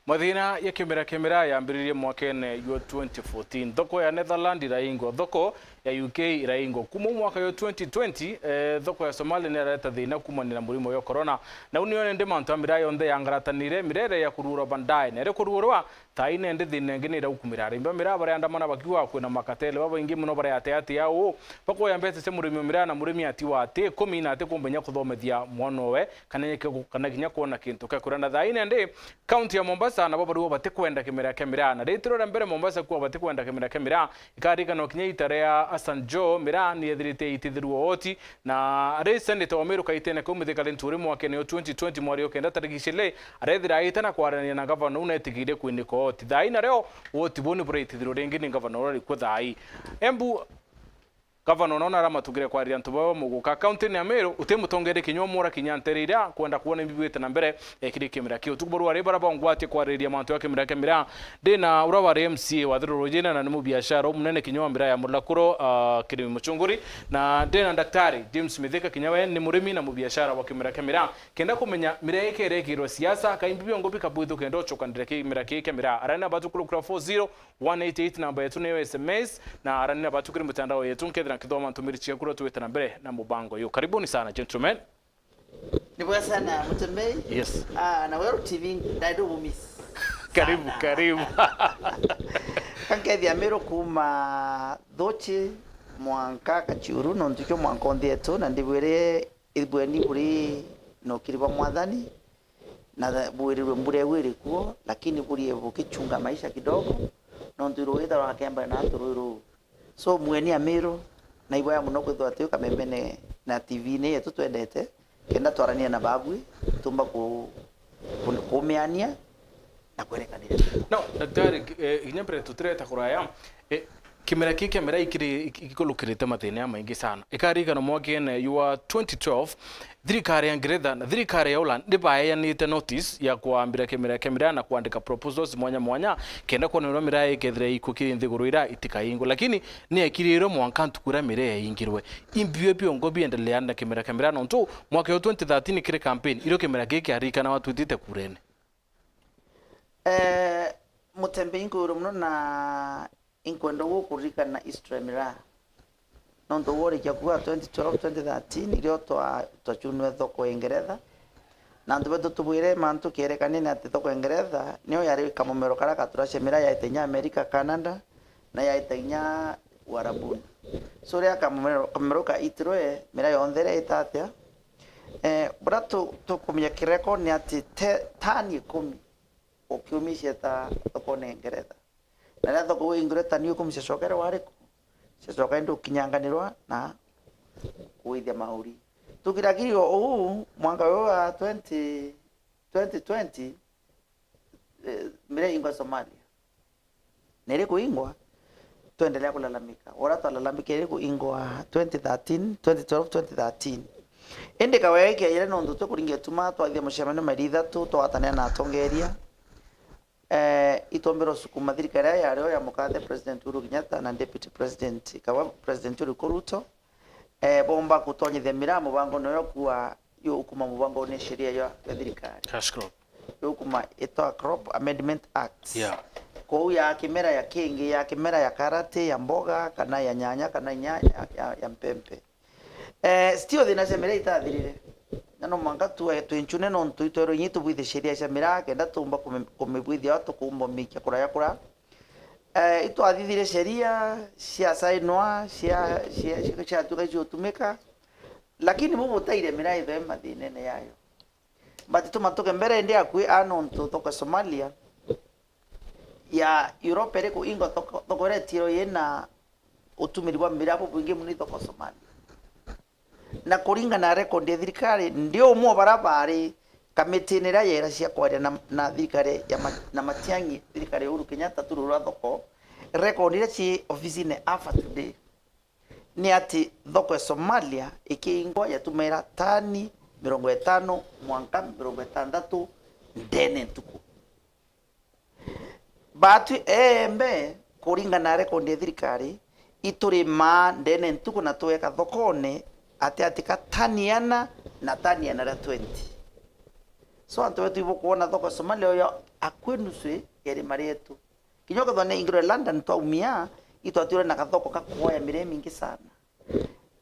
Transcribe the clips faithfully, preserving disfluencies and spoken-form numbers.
Mathina ya kimera kia miraa yambiririe mwakene jwa twenty fourteen. Thoko ya Netherland iraingwa, thoko ya U K iraingwa. Kuma mwaka jwa twenty twenty, eh, thoko ya Somalia nirareta thina kumania na murimo jwa corona. Na u nio nende mantu ya miraa yonthe yangaratanire, miraa iria ya kuruurwa baadaye. Na iri kuruurwa, thaa ii nende thina ingi niraukumira. Arimi ba miraa bariandamana bakiuga kwina makatele babaingi mono bari ateate ya uu, bakoya mbeca cia murimi o miraa na murimi atiwa ati ikumi na atikumenya kuthomethia mwana owe, kana inya ke-, kana kinya kwona kintu kia kuria. Na thaa ii nende, Kaunti ya Mombasa nabo bariuga batikwenda kimera kia miraa, na riitiro ria mbere Mombasa kuuga batikwenda kimera kia miraa, ikaririkanwa kinya iita ria Hassan Joho, miraa ni yethirite iitithirua ooti, na ari seneta wa Meru kaitene kau Mithika Linturi mwakene o twenty twenty mweri o kenda tariki iciri, arethira aita na kwaraniria na ngavana uu na etikiire kwinika ooti. Thaa ii nario ooti buu ni buraitithirwa ringi ni ngavana uria uri kuo thaa ii. Embu, Gavana ona ona aramatugire kwariria antu baba muguka. Kauntini ya Meru, uti mutongeria kinya umwe ura kinya ntere iria kwenda kwona imbi bwite na mbere, eh, kiri kimera kiu. Utuku bwa rwari bara bongwatie kwariria mantu ya kimera kia miraa. Ndi na ura wari M C A wa Thiruru Rujina na ni mubiashara umunene kinya wa miraa ya Mulakuro, ah, Kirimi Muchunguri. Na ndi na Daktari James Mithika, kinya we ni murimi na mubiashara wa kimera kia miraa. Kenda kumenya miraa ikere ikirwa siasa, ka imbi biongo bikabwithu kenda ucokanire kimera kii kia miraa. Arani na batu kurukura four zero one eight eight namba yetu niyo S M S, na arani na batu kiri mutandao yetu, nkethira nkithoma ntumiri ciaku uria twite na mbere na mubango uyu. Karibuni sana, gentlemen. Ni bwega sana, Mutembei. Yes. Ah, na Weru T V, ndaenda gumiss. Karibu, sana. Karibu. Kankethia Meru kuma Thuchi mwanka Kachiuru, nontu kio mwanka onthi yetu, na ndibwire ibweni buri na ukiri bwa Mwathani, na bwirirwe mbura iu iri kuo, lakini burie bukichunga maisha kidogo, nontu iruui itharwa akemba na antu rui ruu. So, mweni Amiru, na iboya muno kwithirwa twi kamemene na T V-ini yetu twendete, kenda twarania na babui, tumba ku-, ku-, kumiania na kwerekanira. No, Daktari, eh, kinya mbere tutireta kuraya, eh, kimera kii kia miraa ikiri-, ik-, ikulukirite mathina jamaingi sana. Ikarikana mwakene jwa twenty twelve, thirikari ya Ngeretha na thirikari ya Holland nibaeanite notice ya kwambira kimera kia miraa na kwandika proposals mwanya mwanya, kenda kwona uria miraa ikethira ikwo kiri nthiguru iria itikaingwe. Lakini ni ekirirwe mwanka ntuku iria miraa yaingirwe. Imbi bio biongo biendelea na kimera kia miraa, nontu mwaka wa twenty thirteen kiri campaign, irio kimera giki kiarikana watwitite kurene. Eh, Mutembei, inkwirwa muno na inkwenda gukuririkana history ya miraa. Nontu worikia kuuga twenty twelve, twenty thirteen, irio twa-, twachunwe thoko ya Ngeretha. Na antu betu tubwire mantu kierekanene ati thoko ya Ngeretha niyo yari kamumero karia gaturacia miraa yaita inya America, Canada, na yaita inya Uarabuni. So, riria kamumero, kamumero kaitirwe, miraa yonthe iria ita atia? Eh, buria tu-, tukumenya kireko ni ati te-, tani ikumi ukiumicia ta thokone ya Ngeretha. Na riria thoko iu ingire tani ikumi ciacokere wari ku? Ciacoka indi ukinyanganirwa na kuithia mauri. Tukirakirio uu, mwanka uyu wa twenty, twenty twenty, eh, miraa ingwa Somalia. Na iri kuingwa, twendelea kulalamika. Uria twalalamika iri kuingwa twenty thirteen, twenty twelve, twenty thirteen. Indi kawega ikiaire nontu twi kuringia tuma, twathithia mucemanio mairi ithatu, twatanira na atongeria. Eh, itwombirwe sukuma thirikari iria yario ya mukathe President Uhuru Kenyatta na Deputy President, kawa President Ruto, eh, bomba kutonyithia miraa mubangone uria kuwa yukuma mubangone sheria ya, ya thirikari. Cash crop. Yukuma itwa Crop Amendment Act. Yeah. Kou ya kimera ya kingi, ya kimera ya karati, ya mboga, kana ya nyanya, kana inya ya, ya, ya mpempe. Eh, still thina cia miraa itathirire. Na no mwanka tu, eh, twincune nontu itwerwe inyi tubwithe sheria cia miraa kenda tumba kumi-, kumibwithia atu kuumba mikia kuraya kura. Eh, itwathithire sheria cia sainwa, cia, cia, cia, ciatuika iciutumika. Lakini bu butaire miraa ithe mathinene yayo. But tumatuke mbere indi akui a nontu thoko ya Somalia ya Europe iri kuingwa thoko, thoko iria itiro yina utumiri bwa miraa bubwingi muno i thoko ya Somalia. Na kuringana na record ya thirikari, ndi umwe wa baria bari kamitini iria yera cia kwaria na, na thirikari ya Ma-, na Matiang'i, thirikari ya Uhuru Kenyatta, turu rwa thoko, record iria ci ofisine afa today, ni ati thoko ya Somalia ikiingwa yatumaira tani mirongo itano mwanka mirongo itantatu ndene ntuku. Batwi eembe, kuringana na rekondi ya thirikari, iturimaa ndene ntuku na tweka thokone ati ati ka tani iana na tani iana ria twenty. So antu betu ibukwona thoko ya Somalia uyo akue nusu ya irima rietu. Kinya ukethirwa ni ingiro ya London twaumia, itwatwire na kathoko ka kuoya miraa imingi sana.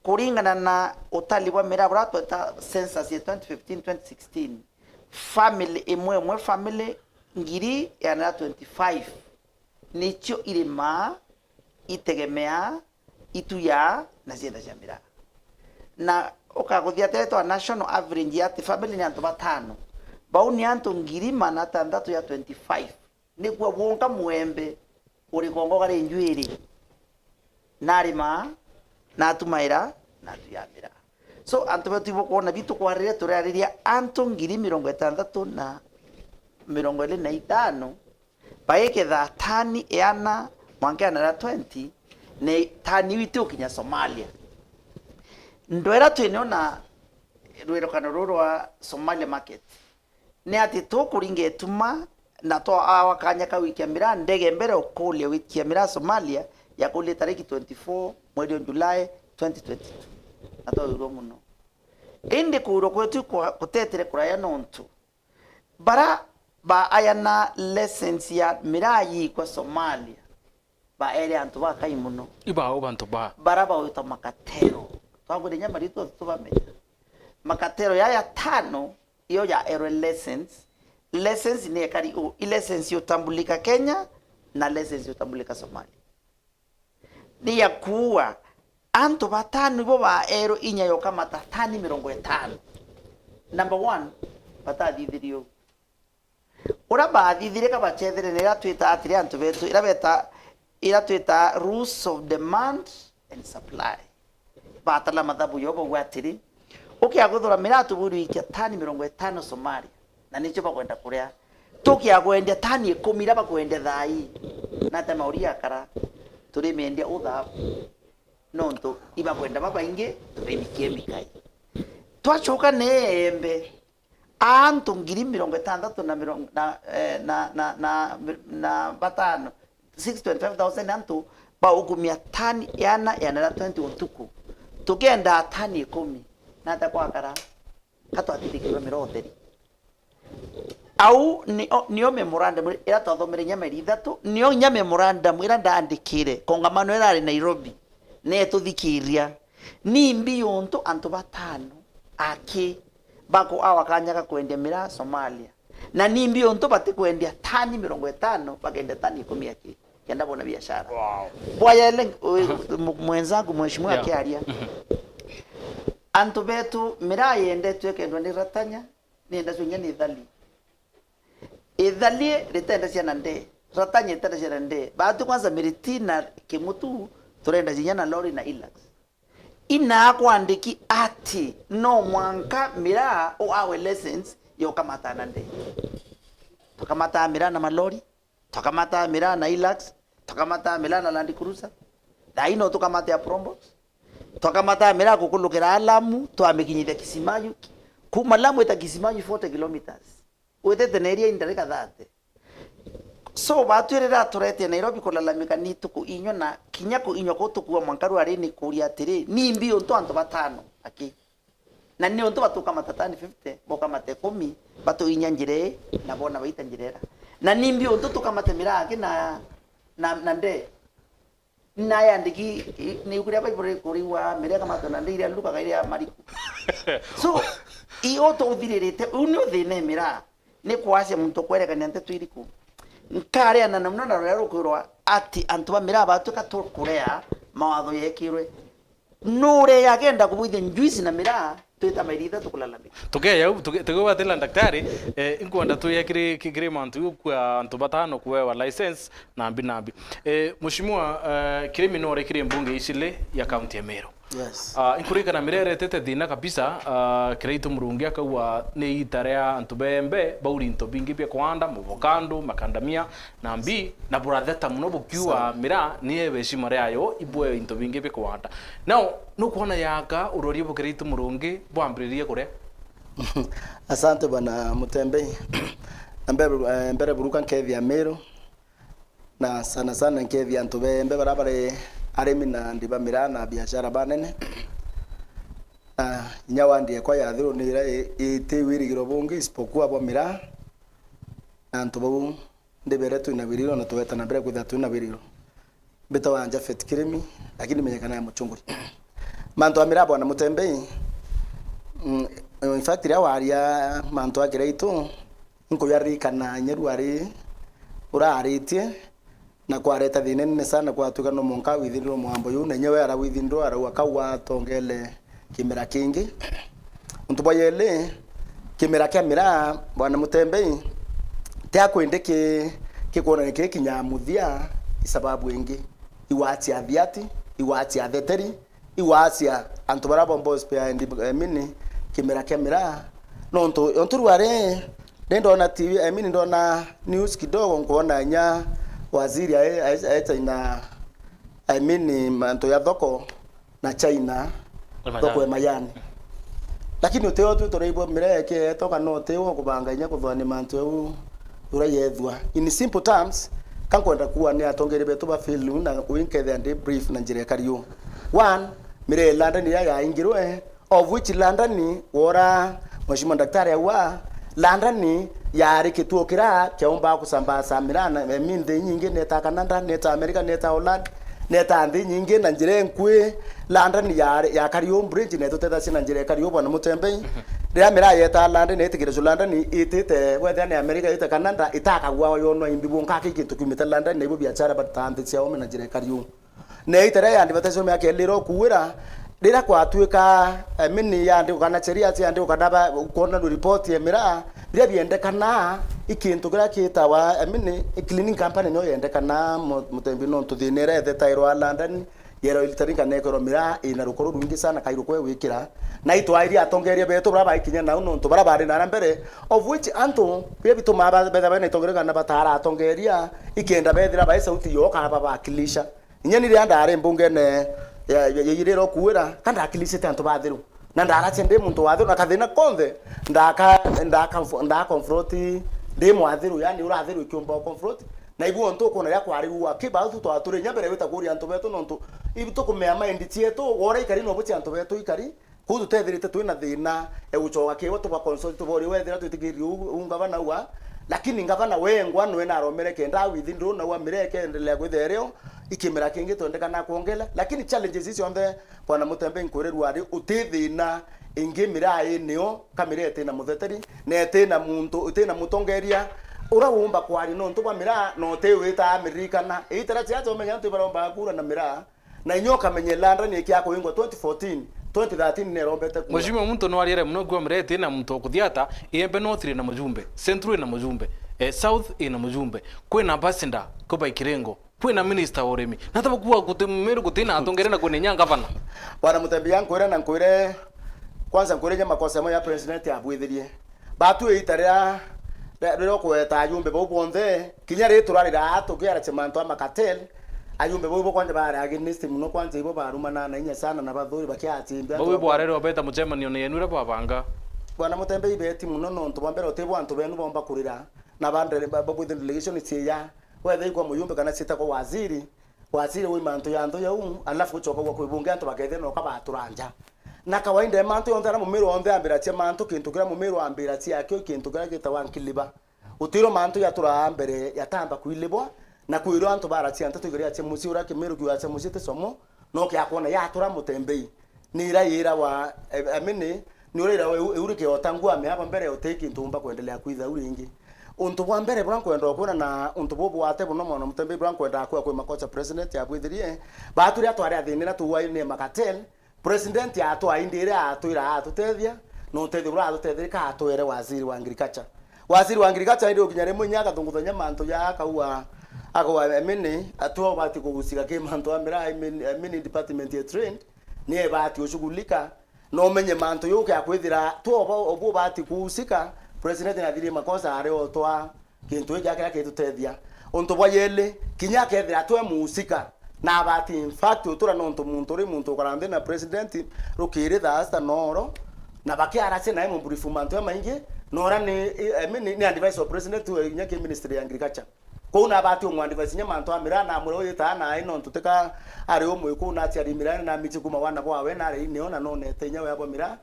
Kuringana na utali bwa miraa buria tweta census ya twenty fifteen, twenty sixteen, family imwe imwe, family ngiri igana na twenty-five nicio irimaa, itegemeaa, ituyaa na cietha cia miraa. Na ukaguthia tete twa national average ya ati family ni antu batano, bau ni antu ngiri magana atantatu ya twenty-five. Nikua bwonka mwembe uri kongo kari njuiri, narimaa, natumaira, natuyaa miraa. So antu betu ibukwona bitu kwarire, turariria antu ngiri mirongo itantatu na mirongo iri na itano, baiketha tani iana mwanka iana ria twenty, na tani iu itiukinya Somalia. Ndwera twinio na rwirukano ruru rwa Somalia market, ni ati tukuringa ituma na twaawa kanya ka gwikia miraa ndege mbere ukuria gwikia miraa Somalia yakurie tariki twenty-four mweri wa July twenty twenty-two, na twaurwa mono. Indi kuurwa kwetu kwa-, kutetire kuraya nontu bara baayana license ya miraa yiikwa Somalia baere antu bakai mono. Ibao bantu ba? Bara bagwitwa makatero. Twagwire inya maritu tubamenya. Makatero yaya tano iyo yaerwe license. License ni ekari u, i license yutambulika Kenya na license yutambulika Somalia. Ni ya kuua antu batano ibo baerwe inya yokamata tani mirongo itano. Number one, batathithirie u. Uria baathithire ka bacethere na iria twita atiri antu betu, iria beta, iria twita rules of demand and supply. Batala mathabu yo bauga atiri, ukia guthura miraa tubwirwe ikia tani mirongo itano Somalia, na nicio bakwenda kuria. Tukia kwendia tani ikumi iria bakwendia thaa ii, nate mauri yakara, turimiendia u thabu. Nontu ibakwenda babaingi, turimi kemikai. Twacoka neembe, antu ngiri mirongo itantatu na mirongo, na, eh, na, na, na, na batano, six twenty-five thousand antu baukumia tani iana, iana ria twenty utuku. Tukiendaa tani ikumi, nata kwakara? Ka twatindikirwe miraa utheri? Au nio, nio memorandum iria twathomere inya meri ithatu, nio inya memorandum iria ndaandikire kongamano irari Nairobi, netuthikiria. Nimbi yuntu antu batano aki bakuawa kanya ga kwendia miraa Somalia, na nimbi yuntu batikwendia tani mirongo itano, bakendia tani ikumi aki, kenda bona biashara? Wow. Bwayele, u-, mu-, mwenzangu mheshimiwa, yeah, akiaria. Mhm. Antu betu miraa yendetwe ikendwa ni Ratanya, ni endetwe inya ni Ithali. Ithali ritenda ciana nde, Ratanya itenda ciana nde. Batu kwanza Miriti na Kimutu turenda cinya na lori na Hilux. Inaa kwandiki ati no mwanka miraa uawe license ya ukamata na nde. Tukamata miraa na malori, tukamata miraa na Hilux, tukamata miraa na Land Cruiser. Thaa ino tukamate ya Probox. Tukamata miraa kukulukira Lamu, twamikinyithia Kisimayu. Kuma Lamu ita Kisimayu forty kilometers. Witite na iria indarika thate. So, batwirira aturetie Nairobi kulalamika ni tukuinywa, na kinya kuinywa kuu tukua mwanka rwari ni kuria atiri, nimbi untu antu batano aki? Na ni untu batukamata tani fifty, bokamata ikumi, batuinya njira ii, na bona baita njira ira. Na nimbi untu tukamate miraa aki na, na, na nde? Nayandiki, i-, ni ukuria Bible kurigwa miraa ikamatwa na nde iria Luka iria Mariku. So, i utu uthiririte, u ni uthina miraa. Ni kwacia muntu kwerekania nteto iriku? Nkariana na muno na ruria rukwirwa ati antu ba miraa batwika tukurea mawatho yekirwe. Nure yagenda kubwithia njuici na miraa, twita mairi ithatu kulalamika. Tukeya u, tuke-, tukiwatila daktari, eh, inkwenda tuye kiri, ki-, kiri mantu yu kwa antu batano kuewa license, nambi, nambi. Eh, mheshimiwa, eh, kiri minore kiri mbunge icili ya kaunti ya Meru. Yes. Ah, inkuririkana miraa iretete thina kabisa, ah, Kiraitu Murungi akauga ni iita ria antu bembe bauri into bingi bia kwanda, mavokando, makandamia, nambi, na buratheta muno bukiuga sana. Miraa ni ewe icima riayo, ibwe into bingi bia kwanda. Now, nukwona yaka urori bukiritu Murungi bwambiririe kuria? Asante bwana Mutembei. Na mbere, eh, mbere buruka nkethia Meru. Na sana sana nkethia antu bembe baria bari arimi na andi ba miraa na biashara banene. Na inya wandi ekwa ya Athiru ni iria i-, iti wirigiro bungi isipokuwa bwa miraa. na antu bau ndibere twina wiriro na tuweta na mbere kwithira twina wiriro. Mbitawa Japhet Kirimi, lakini menyekana ya Muchunguri. Mantu a miraa, bwana Mutembei, mm, in fact, riria waria mantu a Kiraitu, nkuyaririkana inya riu ari uraritie, na kwareta thina inene sana, kwatuika no mwanka withindirwe mwambo juu, na inya we ara withindirwe, arauga kau atongele kimera kingi. Untu bwa yeli, kimera kia miraa, bwana Mutembei, ti akwindi ki, kikwonania ki kinya muthia, isababu ingi. Igwacia athiati, igwacia atheteri, igwacia antu baria bomba hospitali ya Ndi-, I mean, kimera kia miraa. Nontu, ontu riu ari, ni ndona T V, I mean, ndona news kidogo, nkwona inya waziri ai-, ai-, aita ina, I mean, mantu ya thoko na China, na thoko ya Mayani. Mayani. Lakini utio tu turaigua miraa ikietwa kana utio kubanga inya kuthwania mantu jau uria yethua. In simple terms, ka nkwenda kuuga ni atongeria betu ba fail na winkethia ndi brief na njira ikari uu. One, miraa ya London iria yaingirwe, of which London, wora Mheshimiwa Daktari aua, London yari kituo kiria kiaumbaga kusambaza miraa na, I mean, nthi nyingi, neta Canada, neta America, neta Holland, neta nthi nyingi na njira inkui. London ya, yakari uu bridge, na itutethagia na njira ikari uu, bwana Mutembei. Mhm. Riria miraa yeta London, na itikiricua London, itite, wethira ni America, itite Canada, itakagua yonwa imbi bunka ki kintu kiumite London, na ibo biachara bataa nthi ciao na njira ikari uu. Na ita riria ya advertisement ya keliro kuwira, riria kwatuika, I mean, yandikwa kana sheria ciandikwa kana ba, kwona report ya miraa, biria biendekana, i kintu kiria kitawa, I mean, i cleaning company niyo yendekana, mu-, Mutembei, nontu thina iria ethetairwa London, yero ilitari kana ekero miraa ina rukoro rwingi sana, kai rukwe wikira. Na itwairie atongeria betu baria baikinya nau, nontu baria bari na mbere, of which antu biria bitumaa ba-, betha bena itongeria kana batara atongeria, ikenda bethira bai sauti yo kana babakilisha. Inya ni riria ndari mbungene ya, ya, ya irira ukuwira, ka ndakilisite antu batheru. Na ndaracia ndi muntu watheru, na kathina konthe, ndaka, ndaka, ndaka confront ndi mwatheru, yani uratheru ikiumba confront. Na ibu ontu ukona riria kwari uu akiba, au tu twature inya mbere wita kuria antu betu, nontu ibu tukumea mind cietu, wora ikari nobu cia antu betu ikari, Kuu tutethirite twina thina e gucoka kiwa tuba consult tuborie wethira twitikirie uu, uu ngavana ua, lakini ngavana wengwa nwe naromere kenda within ru na ua mireke endelea kwithia irio ikimera kingi twendekana kwongela, lakini challenges ici cionthe bwana Mutembe nkwire ruari uti thina ingi miraa inio ka miraa itina mutheteri na itina muntu itina mutongeria ura uumba kwaria nontu bwa miraa na uti wita amiririkana itara cia tomenya antu ibaromba kura na miraa. Na inya ukamenya London ikia kuingwa twenty fourteen, twenty thirteen nerombete kuwa. Mheshimiwa, muntu no ariere muno kuwa mreti na muntu wa kuthiata, Iembe North ina mujumbe, Central ina mujumbe, eh, South ina mujumbe. Kwina ambassador, kuba ikirengo. Kwina minister wa urimi. Na taba kuwa kuti Meru gutina atongere na kwina inya ngavana. Bwana Mutembi, ya nkwire na nkwire, kwanza nkwire nya makosa mo ya president abwithirie. Batu ita ria, ria, riria ukweta ajumbe bau bonthe, kinya ri turarira tukiaracia mantu a makatel, ajumbe bau bo kwanja bari against muno, kwanja ibo barumana na inya sana na bathuri bakiacimbia. Bau ibo arere obeta mucemanio ni yenu ria bwabanga. Bwana Mutembe ibeti muno nontu bwa mbere uti bo antu benu bomba kurira, na bandere ba, ba, within delegation cia, wethe ikwa muyumbe kana cita kwa waziri, waziri wi mantu ya nthu yau, alafu gucoka gwa kwibunge antu bakethira noka batura nja. Na kawaida ya mantu yonthe, ara mumiru onthe ambira cia mantu, kintu kiria mumiru ambira ciakio, kintu kiria gitawa nkiliba. Utiro mantu yaturaga mbere yatamba kwilibwa, na kwirwa antu baracia nteto iguru ya cia mucii uria Kimiru kiuga cia mucii ti somo, no kiakwona yatura Mutembei. Ni ira yirawa, eh, I mean, ni ura irawa iu, iu rikiota ngua meaba mbere uti kintu umba kwendelea kwitha u ringi. Untu bwa mbere bura nkwenda ukwira na untu bubwate buno mwana Mutembei bura nkwenda kwira kwi makosa president abwithirie, batu ria twari athinira tuwaine makatel, President atwaindire atwira atutethia, na utethio buria atutethirika atwere waziri wa agriculture. Waziri wa agriculture indi ukinya rimwe inya akathunguthania mantu ja akauga, akauga, I mean, atu ubati kugucika ki mantu a miraa, I mean, I mean, department ya trade, ni ebati ushughulika, na umenye mantu yuke akwithira tu obo, obo ubati kuhusika, president nathirie makosa ari otwa kintu giki akira kitutethia. Untu bwa yeli, kinya akethira twe muusika, na abati in fact utura nontu muntu uri muntu ukara nthi na president rukiri thaa sita nooro, na bakiaracia nae muburifu mantu jamaingi, nora ni, I mean, ni advice of president tu inya ki ministry ya agriculture. Kwou na abati umu advice inya mantu a miraa na amwira uyu itaa nae nontu tika ari umwe kwou na aciari miraa na amici kuma wana bwawe na ari inio na nonete inya wea bwa miraa.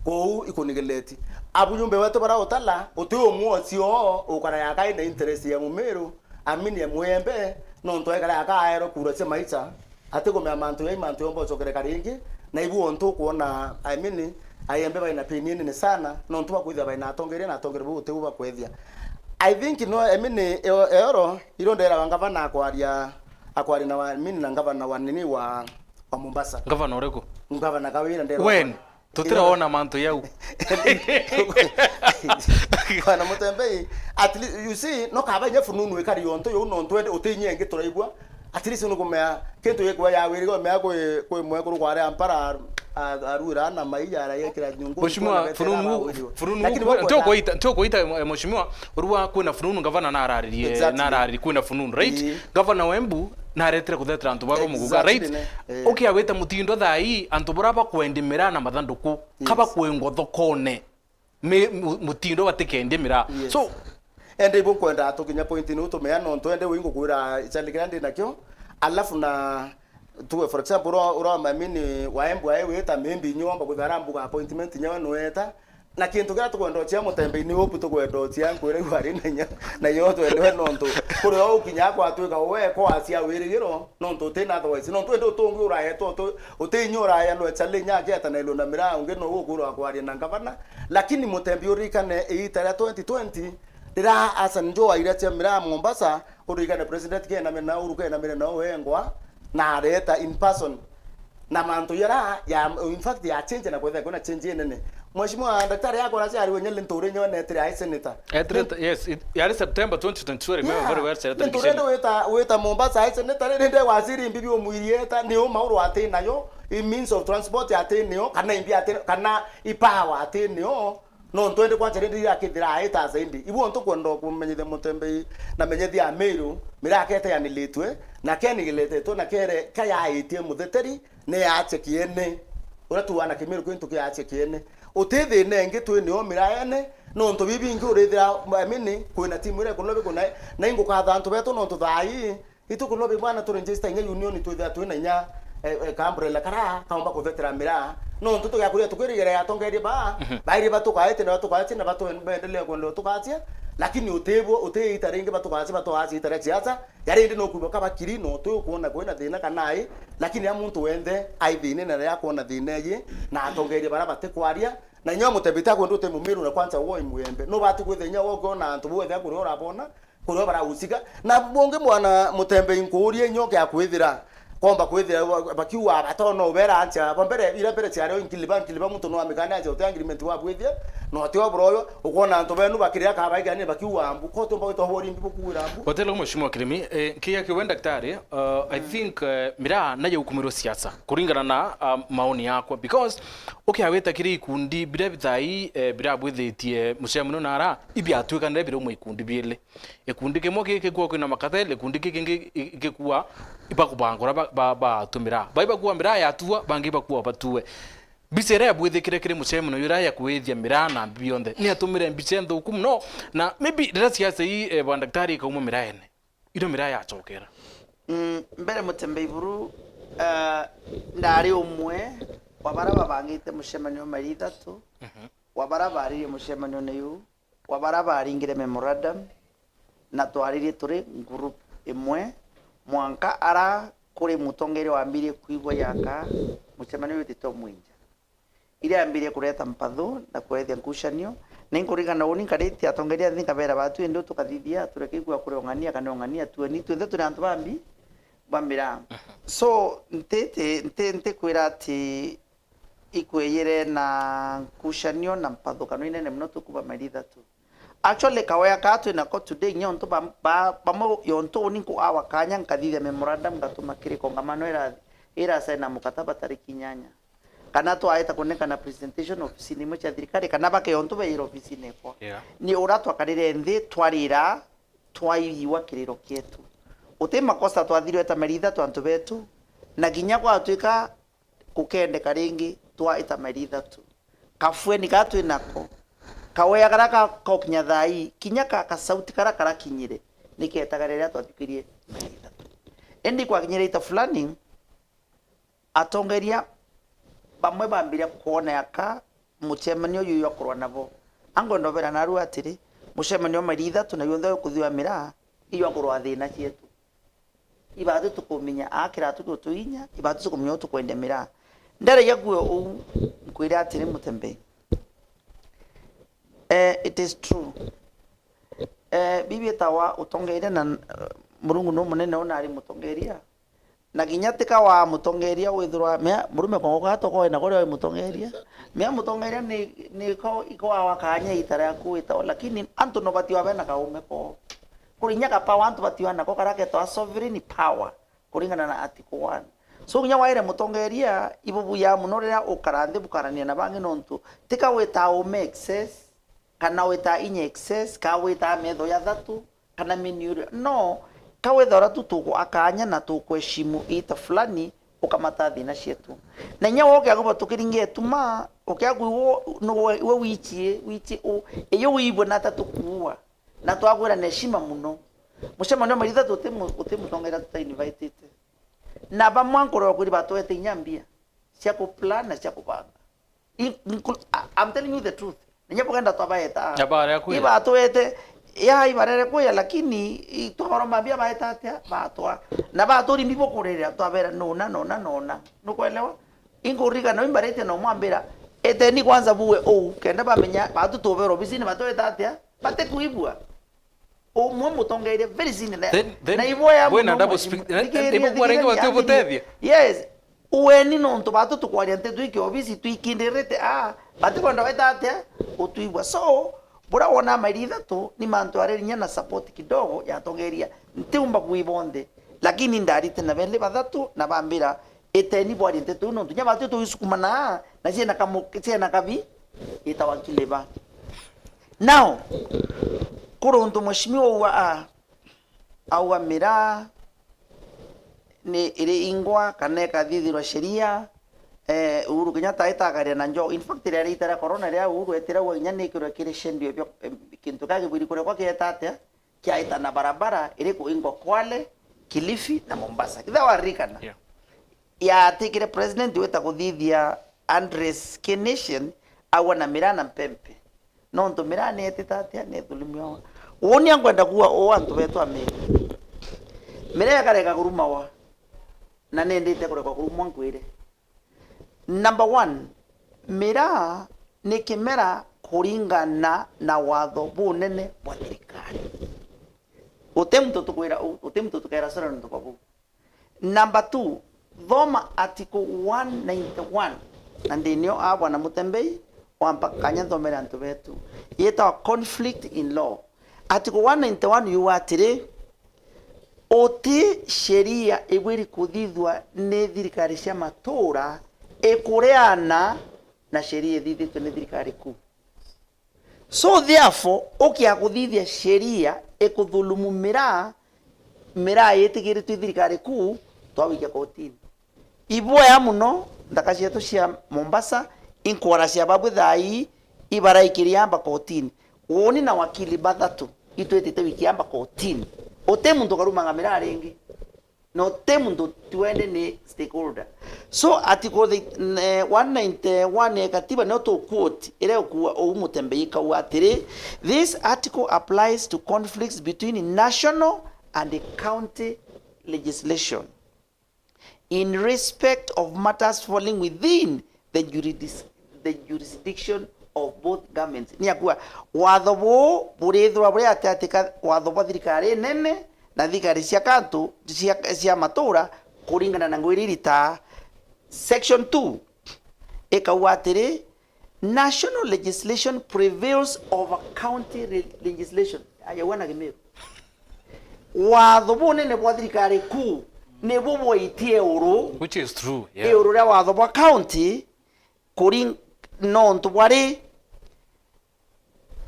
Kuu ikunigileti. Abu nyumba wetu bara utala, uti umwe ucio ukara yaka ina interest ya Mumiru, amini ya Mwembe, nontu aikara yaka aero kura cia maisha, ati kumea mantu ya mantu yomba ucokere karingi, na ibu ontu ukwona, I mean, Ayembe baina pain nene sana, nontu bakwithia baina atongeria na atongeria bau uti bu bakwethia. I think no, I mean, eo-, eoro, iro ndera wa ngavana akwaria, akwaria na wa, I mean, na ngavana wa nini wa, wa Mombasa. Ngavana uriku? Ngavana Kawira ndera When? Tutiraona mantu yau. Bwana Mutembei, at least, you see, no kaba inya fununu ikari yonto yau, no ntwende utinye ingi turaigua. At least nukumea kintu gikwa ya wiri go mea kwi, kwi mwekuru kware ampara, a-, aruira na mai ya rai ekira nyungu. Mheshimiwa, fununu, fununu, lakini ntukuita, ntukuita, eh, mheshimiwa, urua kwina fununu, gavana nararirie, exactly, nararirie kwina fununu, right? Ii. Gavana wa Embu naretire kuthetera antu baro muguga, right? Exactly, ne. Eh. Ukiawita mutindo thaa ii, antu bara bakwendimira na mathanduku, yes, kaba kwengwa thokone. Mi-, mu-, mutindo batikendimira. Yes. So, ende ibu nkwenda tukinya point ni utumea nontu ende wi ngukwira challenge kiria ndi nakio. Alafu na tuwe, for example, ura, ura mamini wa Embu ai wita, maybe nyomba kwithara mbuga appointment nyawe nweta. Na kintu kiria tukwenda ucia Mutembei ni upu tukwenda ucia nkwira iu ari na nya, na yo twendwe nontu kuri o ukinya kwatwika we kwa acia wirigiro nontu utina otherwise. Nontu indi utungi uraetwa utu-, uti inya uraya nwe challenge akieta na ilo na miraa ungi no ukwirwa kwaria na ngavana. Lakini Mutembei urikane iita ria twenty twenty, riria Hassan Joho aira cia miraa Mombasa, urikane President kenamire na Uhuru kenamire na wengwa, na areta in person. Na mantu yara ya, in fact, ya change na kwetha kuna change nene. Mheshimiwa daktari yako na ciari wenye nture nyo netire ai senator. Etire, yes, it, yari September twenty twenty-two, I remember very well, Senator Nturende Giceni. Wita, wita Mombasa ai senator, rende waziri mbibi umwirieta, ni uma uru ati nayo, i means of transport ati niyo, kana imbi ati, kana i power ati niyo. No ntwende kwanja rindi iria akithira aita zaidi. Ibu ontu kwenda kumenyithia Mutembei na menyithia Amiru, miraa keteanilitwe, na kenigiletetwe, na kere, kayaitie mutheteri, ni yaache kiene. Uria tuana Kimiru kwintu kiache kiene. Uti thina ingi twi nio miraene, nontu bibingi urithira, I mean, kwina timu iria ikulobi kuna, na ingukatha antu betu nontu thaa ii, Ituku no bibwana tu register inya union twithira twina inya, eh, eh, ka umbrella kara kaumba kuthetera miraa. Nontu tugiakuria tukwirigera atongeria ba, mhm, bairi batukaite na batukaite na batu-, bendelee kwenda tukacia, lakini utibwo, utiita ringi batukacia, batukacia itare siasa, yari indi no kwibwa kaba kiri no tu kuona kwina thina kana ai, lakini a muntu wenthe ai thina na ria kuona thina yi, na atongeria bara batikwaria, na inya mutebita kwenda uti Mumiru na kwanza wo imwembe. No batu kwithira inya wo ukiona antu bwethe kuria urabona, kurio barahusika. Na bungi mwana Mutembei nkuuria inyo kia kwithira, komba kwithira ba-, bakiuga batona ubera ancha, ba mbere, ira mbere ciario nkiliba, nkiliba muntu no amikane ancha uti agreement wa bwithia, no ti obroyo, ukwona antu benu bakiria kabaigani bakiuga mbu, ko tumba gwitwa bori mbi bukuwira mbu. Watelo Mheshimiwa Kirimi, eh, nkiya kiwe daktari, uh, I think, eh, miraa nayo ukumirwo siasa, kuringana na, um, maoni yakwa, because ukiawita kiri ikundi biria bithai, eh, biria bwithitie mucemanio nara, ibiatwikanire biri umwe ikundi biili. Gikundi kimwe gi-, gikua kwina makateli, gikundi gi kingi i-, gikua ibakubanga uria ba-, ba-, batumira. Bai bakua miraa yatua, bangi bakua batue. Mbica iria yabwithikire kiri mucemanio uria ya kwithia miraa na mbi bionthe, ni atumire mbica nthuku mono, na maybe riria siasa ii, eh, bwa daktari ikauma miraene, irio miraa yacokera. Mm, mbere Mutembei buru, eh, ndari umwe wa bara babangite mucemanio mairi ithatu, mhm, wa bara baririe mucemanio ni uu, wa bara baringire memorandum, na twaririe turi group imwe, mwanka ara kuri mutongeria wambirie kwigua yaka mucemanio wititwe mwinja. Iria yambirie kureta mpathu na kurethia nkucanio, na inkuririkana uni nkaritie atongeria nthi nkabera batu, indi tukathithia, tureke igua kuri ong'ania kana ong'ania tueni, twinthe turi antu bambi, ba miraa. So, ntiti, nti, ntikwira ati ikwiyire na nkucanio na mpathukano inene mono tukuba mairi ithatu. Actually, kawea kaa twinako today, nyo ontu ba, ba, bamwe yontu uni nkuawa kanya nkathithia memorandum ngatuma kiri kongamano ira, irasaina mukataba tariki inyanya. Kana twaeta kunengana presentation ofisini imwe cia thirikari, kana bake yontu beira ofisini ekwa. Yeah. Ni ura twakarire nthi twarira, twaiigua kiriro kietu. Uti makosa twathirwe ta mairi ithatu antu betu, na kinya gwatwika gukendeka ringi twaita mairi ithatu. Kafueni kaa twi nako, kawea karia ka-, kaukinya thaa ii, kinya ka-, kasauti karia karakinyire, ni keetaga riria twathukirie mairi ithatu. Indi kwakinyire ita fulani, atongeria bamwe bambiria kwona yaka mucemanio uyu jwa kurwa nabo. Ankwenda ubera naru atiri, mucemanio wa mairi ithatu na yonthe ukuthiwa miraa, ijwa kurwa thina cietu. Ibatu tukumenya aa kiratu kiu tuinya, ibatu tukumenya uu tukwenda miraa. Ndaragia kuo uu, nkwire atiri, Mutembei. Eh, it is true. Eh, bibi etawa utongeria na, eh, Murungu nu munene, una ari mutongeria. Na kinya tika wa mutongeria withirwa, mea, murume kwa nguka tokoe na kuria wi mutongeria. Mea mutongeria ni, ni ko, iko awa kanya itara ya kuwita, lakini antu no batiwa bena kaume ko. Kuri inya ka power antu batiwa nako karia ketwa sovereign power, kuringana na article one. So kinya waire mutongeria, ibubuya muno riria ukara nthi bukarania na bangi nontu tika wita ume excess, kana wita inya excess, ka wita metho ya thatu, kana mini uria. No, ka withaura tu tuku akanya na tukuheshimu ita fulani, ukamata thina cietu. Na inya we ukiagu batukiringia ituma, ukiagu iwe, niwe, iwe wichie, wichie u, iyo wibwe na ta tukuua. Na twagwira na heshima muno. Mucemanio mairi ithatu uti mu-, uti mutongeria tuta invitite. Na bamwe nkurwa kwiri batwete inya mbia cia ku plan na cia kubanga. In-, inclu-, I-, I'm telling you the truth. Ninya bugenda twabaeta. Na baria kwira. Ibatwete, ya ibarere kuya, lakini i-, twaoroma mbia baeta atia? Batwa. Na baturi mbi bukurira, twabera nona, nona, nona. Nukwelewa? Inkurigana imbarite na umwambira, eteni kwanza buwe uu, kenda bamenya, batu tubera obisini batweta atia? Bate kuibua. Umwe mutongeria very senior. Then, then, na iboya bwina muno double mheshimiwa speak-, na, na, thikiria, ibo bwarenge thikiria bati niambiririe. Ubutethia. Yes. Ueni nontu batu tukwaria nteto iki obisi twikindirite, ah, bati kwenda weta atia? Utwibua. So, bura wona mairi ithatu ni mantu arerinya na support kidogo ya atongeria. Ntiumba kuibonthe. Lakini ndarite na beli bathatu na bambira, eteni bwarie nteto iu nontu nya batu tuisukumana na ciena kamu-, ciena kabi itawa nkiliba. Now, kuri untu mheshimiwa auga, a, auga miraa ni iri ingwa kana ikathithirwa sheria, eh, Uhuru Kenyatta aitagaria na njo. In fact, riria riita ria corona ria Uhuru etire auga kinya ni ikirwe kiri schedule bia, eh, kintu kia kibwiri kurekwa kieta atia? Kiaita na barabara iri kuingwa Kwale, Kilifi na Mombasa. Kitha waririkana? Yeah. Yatikire president wita kuthithia address ki nation, aua na miraa na mpempe. Nontu miraa ni etite atia? Ni ithulumiwa. Uuni ankwenda kuua uu antu betu a Meru. Miraa ikareka kurumawa. Na nendite kurekwa kurumwa nkwire. Number one, miraa ni kimera kuringana na watho bunene bwa thirikari. Uti muntu tukwira uu, uti muntu tukera sura nontu bwa buu. Number two, thoma article one ninety-one. Na ndinio a bwana Mutembei, wampa kanya nthomere antu betu. Yetawa conflict in law. Article one ninety-one yuga atiri, uti sheria ibwiri kuthithwa ni thirikari cia matura ikureana na sheria ithithitwe ni thirikari kuu. So therefore, ukia kuthithia sheria ikuthulumu miraa, miraa yitikiritwe i thirikari kuu, twawikia kotini. Iboya muno, nthaka cietu cia Mombasa, inkwara cia babu thaa ii, ibaraikiria amba kotini. Uuni na wakili bathatu, itwitite wiki amba kotini. Uti muntu ukarumanga miraa ringi. Na uti muntu twende ni stakeholder. So article the, eh, one ninety-one ya katiba nio tu quote, iria ukua uu Mutembei ikauga atiri, "This article applies to conflicts between national and county legislation in respect of matters falling within the juridis-, the jurisdiction of both governments." Ni akua, watho buu burithirwa buri atiati ka watho bwa thirikari nene na thirikari cia kantu, cia, cia matura, kuringana na ngwiri iritaa. Section two ikauga atiri, "National legislation prevails over county re-, legislation." Aja wana Kimiru. Watho bunene bwa thirikari kuu nibu bwaitie uru, which is true, yeah, iguru ria watho bwa county, kuri nontu bwari,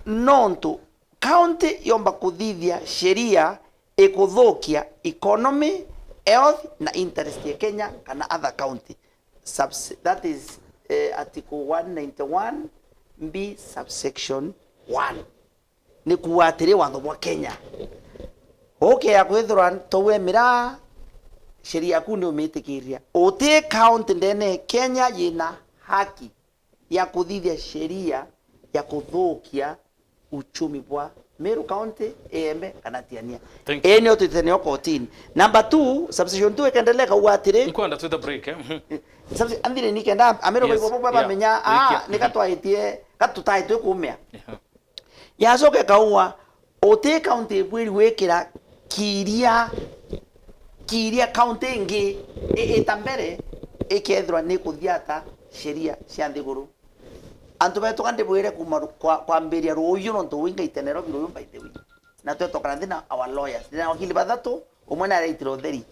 nontu county yomba kuthithia sheria ikuthukia economy, health na interest ya Kenya kana other county. Subs-, that is, eh, article one ninety-one B subsection one. Ni kuuga atiri, watho bwa Kenya, ukea kwithirwa twaue miraa, sheria yaku ni umitikiria. Uti county ndene ya Kenya yina haki ya kuthithia sheria ya kuthukia uchumi bwa Meru County, Igembe kana Tigania. Thank you. Ii nio twitite nio kotini. Number two, subsection two ikendelea ikauga atiri, Nkwenda twite break, eh? Mhm. Subse-, anthire ni kenda Ameru Yes. Baibo baba Yeah. bamenya, ah, Rikia. nika twaitie, ka tutaitwe kumea. Yeah. Yacoka ikauga, uti county ibwiri gwikira kiria, kiria county ingi i-, ita mbere ikethirwa ni kuthiata sheria cia nthiguru. Antu betu ka ndibwire kuma ru-, kwa-, kwambiria ruuyu, nontu wingaite Nairobi ruuyu, by the way. Na twetokana nthi na our lawyers. Ndina wakili bathatu, umwe ni araitire utheri.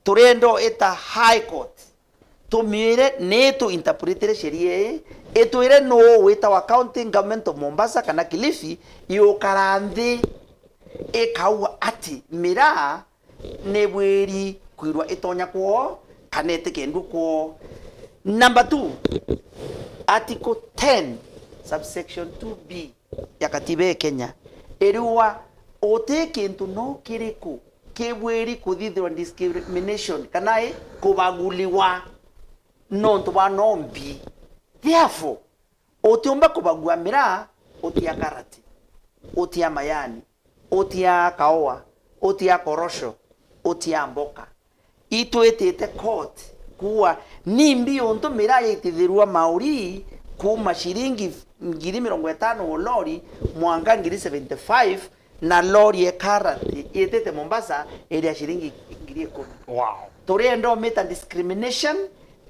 Turenda ita High Court. Tumiire ni tu interpretire sheria ii, itwire nuu witawa County Government of Mombasa kana Kilifi, yukara nthi ikauga ati miraa ni bwiri kwirwa itonya kwoo kana itikendue kwoo. Number two, Article ten, subsection two B ya katiba ya Kenya iriuga uti kintu no kiriku kibwiri kuthithirwa discrimination kana i kubaguliwa nontu bwa nombi. Therefore, utiumba kubagua miraa, utia karati, utia mayani, utia kaua, utia korosho, utia mboka. Itwitite court kuua nimbi untu miraa yaitithirua mauri kuuma ciringi ngiri mirongo itano o lori mwanka ngiri seventy-five, na lori e karati itite Mombasa iri ya ciringi ngiri ikumi. Wow. Turienda umita discrimination,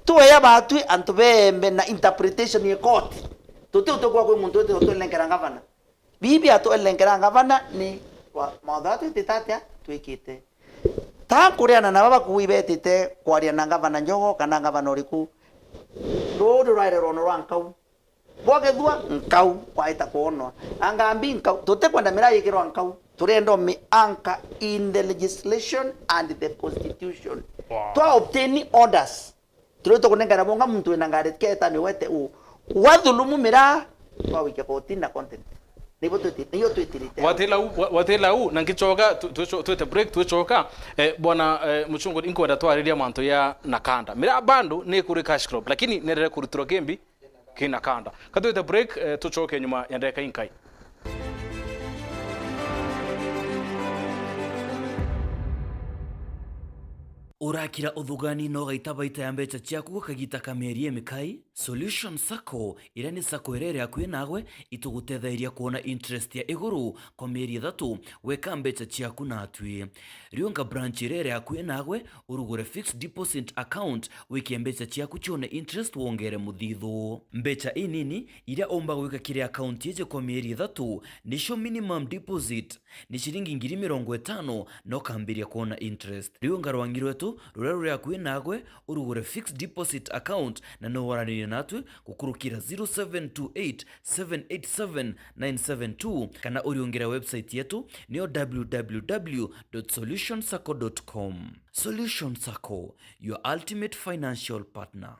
tueya batwi antu beembe na interpretation ya court. Tuti utukwa kwi muntu witite utwelengera ngavana. Bibi atwelengera ngavana ni wa-, mautho atwitite atia twikite. Ta nkuriana na baba kuui betite kwaria na ngavana Njogo kana ngavana uriku. Ruu ruraire rwono rwa nkau. Bwagethua nkau, kwaita kwonwa. Angambi nkau. Tutikwenda miraa yikirwa nkau. Turenda mi anchor in the legislation and the constitution. Wow. Twa obtain orders. Turi tukunengana bonga muntu wina ngari keta miwete u. Wathulumu miraa, twawikia kotini na contempt. Nibo twiti-, niyo twitirite. Watila u, wa-, watila u, na ngichoka, tu-, tu-, twite break, twichoka. Eh, bwana, eh, Muchunguri, inkwenda twariria mantu ya Nakanda. Miraa bando ni kuri cash crop, lakini nerere kurutirwa kimbi ki Nakanda. Ka twite break, eh, tuchoke nyuma ya ndeka inkai. Urakira uthugani na ugaita baita ya mbeca ciaku gwa kagita ka mieri imikai? Solution Sacco, iria ni sacco iria iri akui naagwe, itugutethairia kwona interest ya iguru kwa mieri ithatu weka mbeca ciaku natwi. Riunga branch iria iri akui naagwe, urugure fixed deposit account, wikie mbeca ciaku cione interest wongere muthithu. Mbeca inini iria umba gwika kiri account iji kwa mieri ithatu nicio minimum deposit, ni ciringi ngiri mirongo itano na ukambiria kwona interest. Riunga rwangi rwetu ruria ruri akui naagwe, urugure fixed deposit account na no waranirie natwi gukurukira zero seven two eight, seven eight seven, nine seven two, kana uriungire website yetu niyo w w w dot solution sacco dot com. Solution Sacco, your ultimate financial partner.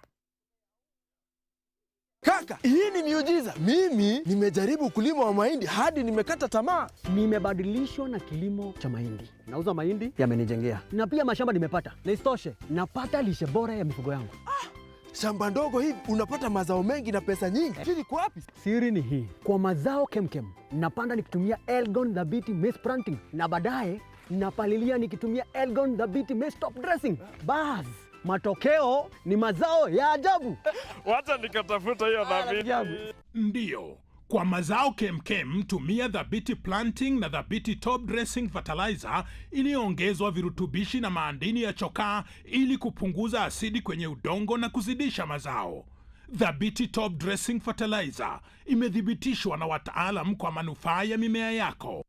Kaka, hii ni miujiza. Mimi nimejaribu kulima wa mahindi hadi nimekata tamaa. Nimebadilishwa na kilimo cha mahindi. Nauza mahindi, yamenijengea. Na pia mashamba nimepata. Na isitoshe, napata lishe bora ya mifugo yangu. Shamba ndogo hivi, unapata mazao mengi na pesa nyingi. Siri iko wapi? Siri ni hii. Kwa mazao kemkem, napanda nikitumia Elgon Dhabiti Maize Planting. Na baadaye, napalilia nikitumia Elgon Dhabiti Maize Top Dressing. Bas, matokeo ni mazao ya ajabu. Wacha nikatafuta hiyo dhabiti. Ajabu. Ndio. Kwa mazao kemkem, tumia Dhabiti Planting na Dhabiti Top Dressing Fertilizer iliyoongezwa virutubishi na maandini ya chokaa ili kupunguza asidi kwenye udongo na kuzidisha mazao. Dhabiti Top Dressing Fertilizer imethibitishwa na wataalam kwa manufaa ya mimea yako.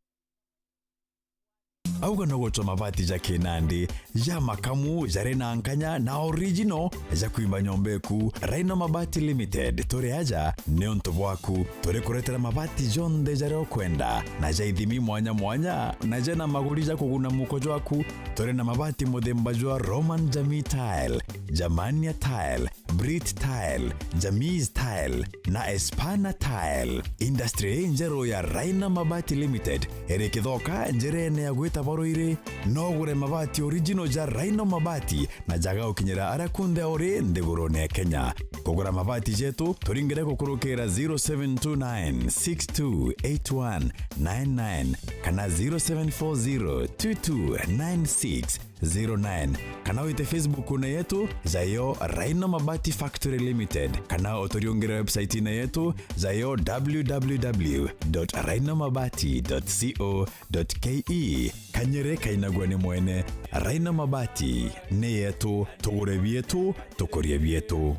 Auga no gutwa mabati ja kinandi, ja makamu, jari na nkanya na original, ja kwimba nyomba eku. Rhino Mabati Limited, turi aja niuntu bwaku. Turi kuretera mabati jonthe jaria ukwenda, na ja ithimi mwanya mwanya, na jena maguri ja kuguna muko jwaku. Turi na mabati muthemba jwa Roman Jamii Tile, Germania Tile, Brit Tile, Jamis Tile na Espana Tile. Industry injeru ya Rhino Mabati Limited iri Kithoka, njerene ya gwita Boruiri, no ugure mabati original ja Rhino Mabati na jaga ukinyira aria kunthe uri nthigurune ya Kenya. Kugura mabati jetu, turingire gukurukira zero seven two nine six two eight one nine nine kana zero seven four zero two two nine six zero nine, kana wite Facebook-une yetu jayo Rhino Mabati Factory Limited, kana uturiungire website-ine yetu jayo w w w dot rhino mabati dot co dot k e. Kanyere kainagua ni mwene. Rhino Mabati ni yetu, tugure bietu, tukurie bietu.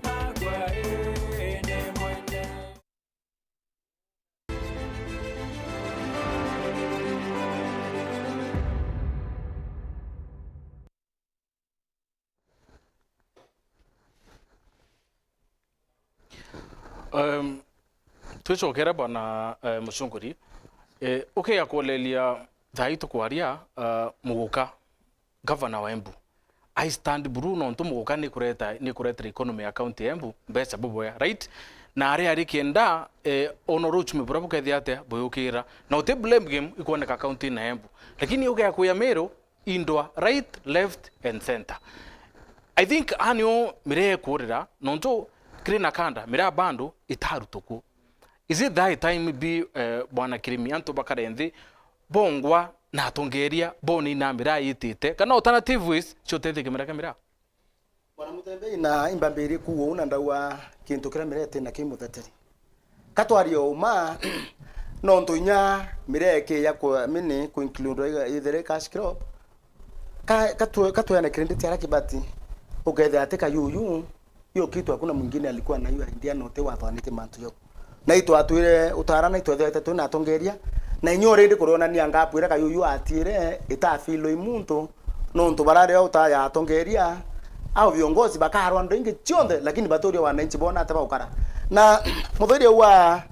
Um, twicokere bwana, eh, Mucunguri. Eh, ukiga kuuleria thaa ii tukwaria, eh, Muguka, gavana wa Embu, I stand buru nontu Muguka ni kureta, ni kuretera economy ya county ya Embu mbeca buboya, right? Na ari ari kenda, eh, ona uri uchumi buria bukethia atia buyukira. Na uti blame game ikwoneka county na Embu. Lakini ukiga kuya Meru, indwa right, left and center. I think aa nio miraa ikurira, nontu kiri na kanda, miraa bando itarutukwo. Is it that time be, eh, bwana Kirimi, antu bakare nthi, bongwa na atongeria, bone ina miraa itite, kana alternative ways cia utethia kimera kia miraa? Bwana Mutembei, na imbambirie kuuga uu na ndauga kintu kiria miraa iti na ki mutheteri. Ka twarie o uma, nontu inya miraa ikiija ku, I mean, ku include either cash crop, ka, ka twe-, ka tweane credit aria kibati, ukethira ati kayuyu, hiyo kitu hakuna mwingine alikuwa na hiyo idea, na uti wathanite mantu jau. Na itwatwire utara, na itwethirite twina atongeria, na inya urindi kurionania ngapu iria kayuyu atiire itafilwe i muntu, nontu bararia uta ya atongeria, au viongozi bakarwa ndo ingi cionthe, lakini baturia wananchi bona ati baukara. Na muthiria wa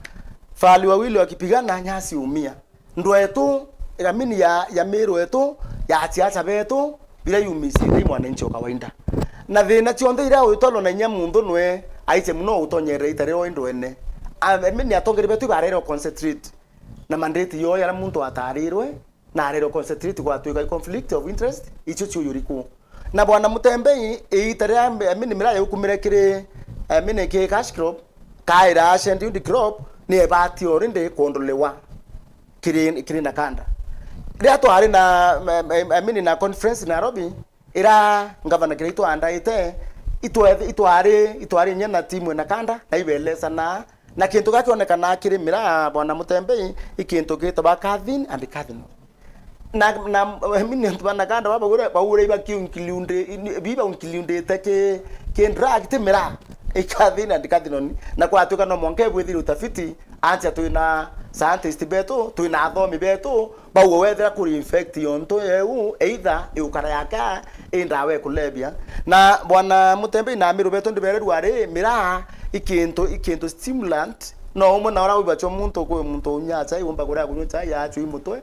Fali Wawili wakipigana, nyasi umia. Ndwetu, I mean ya, ya Meru yetu, ya siasa betu, biria yumicite i mwananchi o kawaida. Na thina cionthe iria uitwarwa na inya muntu nwe aice muno utonyerere ita riria wi ndwene. A, I mean atongeria betu ibarere o concentrate na mandate yo yaria muntu atarirwe, na arere o concentrate gwatwika i conflict of interest, icio ciuyuri ku. Na bwana Mutembei, iita riria mbe-, I mean, miraa yaukumire kiri, I mean, ki cash crop, kaira scheduled crop, ni ebati already kuondolewa kiri, kiri Nakanda. Riria twari na, I mean, na conference Nairobi, ira ngavana Kiraitu andaite, itwe-, itwari, itwari inya na timu ya Nakanda, na ibelesana, na kintu gia kionekana kiri miraa, bwana Mutembei, i kintu gitagwa Cathin and Cathinol. Na, na, I mean, antu ba Nakanda ba baure, baure iba ki include, bi ba includete ki, ki drug ti miraa, i Cathin and Cathinol. Na kwatuika no mwanka ebwithire utafiti, antia twina scientist betu, twina athomi betu, bauga wethira kuri infect yontu eu, either iukara yaka, i ndawa ikulebia. Na bwana Mutembei na Amiru betu ndibererua ri, miraa i kintu, i kintu stimulant, no umwe na uria wibachwa muntu, kwi muntu unywa chai, umba kuria kunywa chai, achwi mutwe,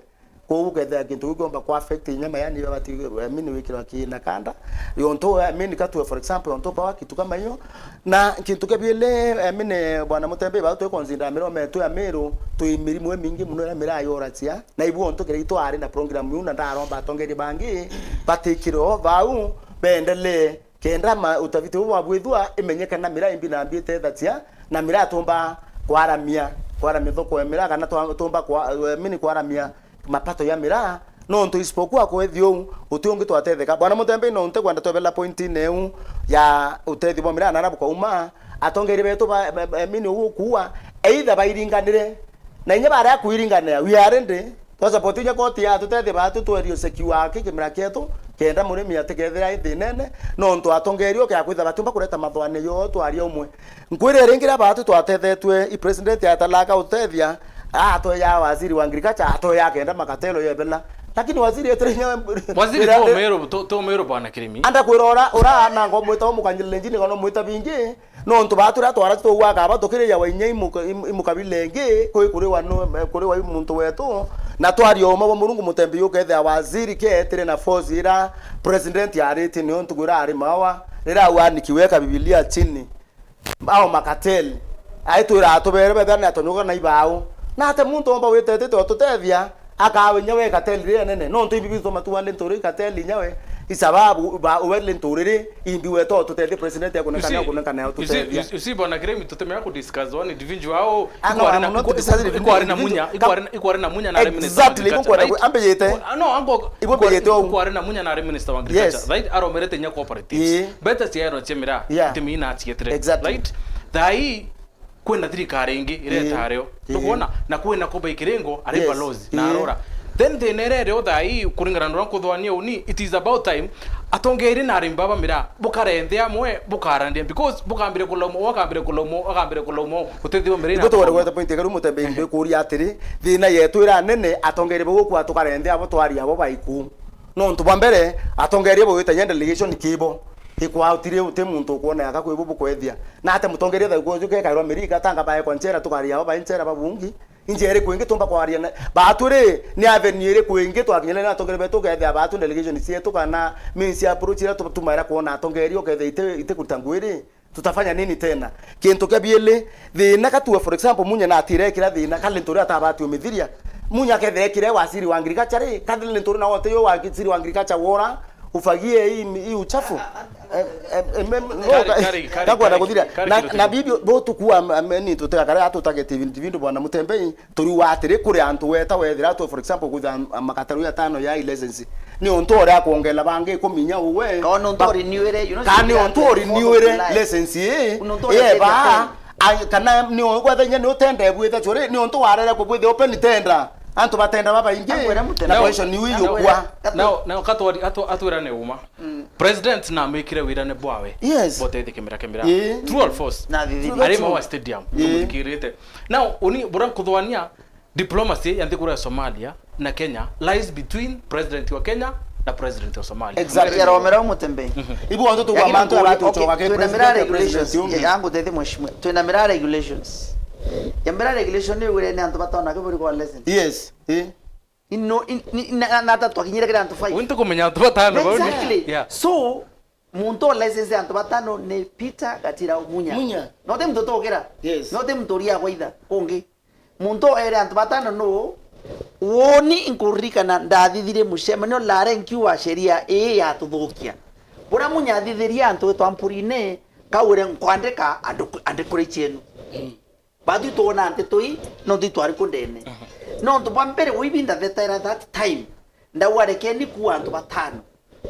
Kwou ukethira kintu kiu kiomba ku affect inya mayani babati, I mean, wikirwa ki Nakanda. Yontu, I mean, katue for example, yontu power kitu kama hiyo. Na kintu kia biili, I mean, bwana Mutembei, bau twi consider mirome yetu ya Meru, twi mirimu imingi muno iria miraa yoracia. Na ibu ontu kiria itwari na program iu, na ndaromba atongeria bangi batikire o bau, bendelee. Kenda ma, utafiti uu bwabwithua, imenyeke na miraa imbi na mbi itethatia, na miraa tumba kwaramia, kwaramia thoko ya miraa, kana twa-, tumba kwa, eh, mini kwaramia mapato ya miraa, nontu isipokuwa kwethia uu, uti ungi twatetheka. Bwana Mutembei, no nte kwenda twebela point-ine iu ya utethio bwa miraa, na ara bukauma, atongeria betu ba, ba, ba, mini uu ukuua, either bairinganire, na inya baria kwiringanira, we are ready. Twa support inya koti ya tutethia batu twerio secure ki kimera kietu, kenda murimi atikethira i thinene, nontu atongeria ukea kwitha batiumba kureta mathwane yo twaria umwe. Nkwire ringi ria batu twatethetwe i president atalaka utethia, atweya waziri wa agriculture, atweya kenda makatelo yebela. Lakini waziri etire inya Waziri wira-, to mero, to, to mero bwana Kirimi. Anda kwira ura, ura na ngomwita umukanyirire njini kana umwita bingi, Nontu baatu riria twara tugwaka aba tukirijawa inya imuka-, im-, imukabila ingi, kwi kuriwa nu-, kuriwa i muntu wetu, na twaria uuma bwa Murungu Mutembi ukethia waziri keetire na force ira president yaaritie nio ntuku ira ari mawa, riria au aanikiwe eka Bibilia chini, Ao makateli. Aitwira atubere bethira ni atonyuka na ibao. Na ate muntu omba witetete otutethia, akawe inya we ikateli ria nene. Nontu imbi bituma tuande nturi ikateli inya we. Isababu ba uwe le nturi ri, imbi weta otutethia president akunenka na akunenka na otutethia. You see, you see, bwana Kiremi, tutemera ku discuss one individual au. Ah, no, ikwari na, I'm not discussing the ikwari na individual. Munya, ikwari na, ikwari na Munya na Minister wa Agriculture, right? Exactly, ikwenda ambiyite. Ah, no, ango, ikwari na Munya na Minister wa Agriculture, right? Aromerete nya cooperatives. Ii. Mbete cia ero cia miraa, yeah, itimi ina cietire. Exactly. Right? Thaa ii, kwina thirikari ingi ireta ario. Ii. Tukwona, na kwina kuba ikiringo, ari balozi, na arora. Then thina iria irio thaa ii, kuringana na uria nkuthwania uni, it is about time, atongeri na arimi baba miraa, bukarenthe amwe, bukarandia, because bukambire kulaumwa, wakambire kulaumwa, wakambire kulaumwa, utethio miraa. Ibo tugwete gweta point ya karu Mutembe, ndikuria atiri, thina yetu ira nene, atongeri bau kwa tukarenthe abo twari abo baiku. Nontu bwa mbere, atongeria bwite nya delegation kibo. Ikwao tiri uti muntu ukwoneka kwi bu bukwethia. Na ate mutongeria tha ukwaju kekairwa Amerika, tanga baekwa nchera, tukaria abo bai nchera babungi. Injia iriku ingi tumba kwaria na batu ri, ni avenue iriku ingi twakinyana na atongeria betu, ukethia batu delegation cietu kana means ya approach iria tu-, tumaira kwona atongeria, ukethia ite, ite kuruta ngugi ri? Tutafanya nini tena? Kintu kia biili, thina katua, for example, Munya na atire ekira thina, kali ntu uria atabati umithiria. Munya akethira ekire waziri wa agriculture ri, kathile ntu uria na wote yo waziri wa agriculture wora, ufagie hii, hii uchafu. Em, em, em, em, no, kari, ka-, kari, kari, kakwenda kari, kuthiria. Kari, na, kiri na tuku. Bibio, bo tukua, am-, am-, ni tutegakara atutage tivindu, tivindu bwana Mutembei, Turiuga atiri, kuri antu weta wethira tu, for example, kwitha makataru ya tano ya license, ni untu uria akwongela bangi ikumi inya uwe. Kana ni untu ba-, urinewire, you know, kana ni untu urinewire license ii, ii, ba, ai, kana ni u-, gwetha inya ni utenda ibwitha churi, ni untu warere kubwitha open tender. Antu batenda babaingi, na kwa icio ni wiyukwa. Now, now, katwari-, atw-, atwirane uma. President na amwikire wirane bwawe. Yes. Botethi kimira kimira. Ii. True or false? Na thithiri. Ari Maua Stadium. Ii. Muthikirite. Now, uni, bura nkuthwania, diplomacy ya nthiguru ya Somalia na Kenya lies between president wa Kenya na president wa Somalia. Exactly. Yaromera Mutembei. Ibu wantu tugwa mantu aratu choka ke president ya president. Yangu tethi mheshimiwa. Twina miraa regulations. Ya miraa regulation ni wire ni antu batona ke buri kwa license. Yes. Eh. Ino, in, ni, na, na, na tatu akinyire kira antu five. Wintu kumenya antu batano bau ni. Exactly. Yeah. So, muntu o license ya antu batano ni Peter Gatira Munya. Munya. No ti muntu tukira. Yes. No ti muntu uria gwaitha kungi. Muntu o ere antu batano nu? Woni nkuririkana ndathithire mucemanio lare nkiuga sheria ii yatuthukia. Buria Munya athithirie antu itwa mpurine, kaure nkwandika andu, andikure cienu. Mm. Batwi twona nteto ii, nontu itwari ku ndene. Mhm. Nontu bwa mbere, wi ibinda thetera that time, ndauga, "Rekeni kuua antu batano,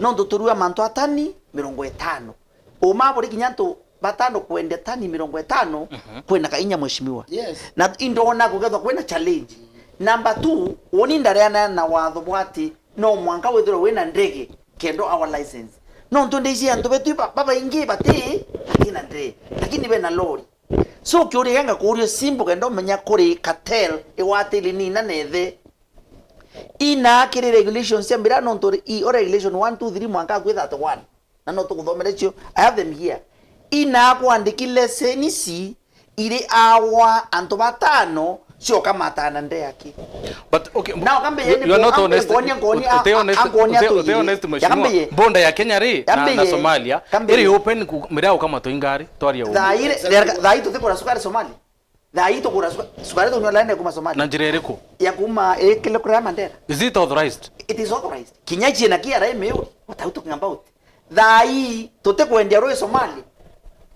nontu turua mantu a tani mirongo itano." Uma buri kinya antu batano kwendia tani mirongo itano, mhm, kwina kainya, mheshimiwa. Yes. Na indona kugethwa kwina challenge. Number two, woni ndareana na watho bwa ati no mwanka withirwe wina ndege kenda our license. Nontu ndiji antu betu ba-, babaingi bati, batina ndege, lakini bena lori. So, kiuria gia ngakuuria simple kenda umenya kuri cartel igwatiri nina nethe. Ina kiri regulations cia mbira nontu ri-, i, o regulation one, two, three mwanka akwi thirty-one. Na no tukuthomere cio. I have them here. Ina kwandiki leseni ici iri awa antu batano cio kamatana ndeaki. But, okay, now, kambe you, yeni you are not honest. Ngonia, ngonia, uti honest, angonia uti, tu uti yiri. Honest, mheshimiwa. Kambe ye. Border ya Kenya ri, na, kambe na ye. Somalia. Kambe iri ye. Open ku, miraa ukama tu ingari, twaria uma. Thaa iri, thaa ii tutikura sukari Somalia. Thaa ii tukura suka-, sukari tunywa laene kuma Somalia. Na njira iriku? Ya kuma, eh, kile kura ya Mandera. Is it authorized? It is authorized. Kinya china kia rai meu, what are you talking about? Thaa ii tutikwendia rui Somalia.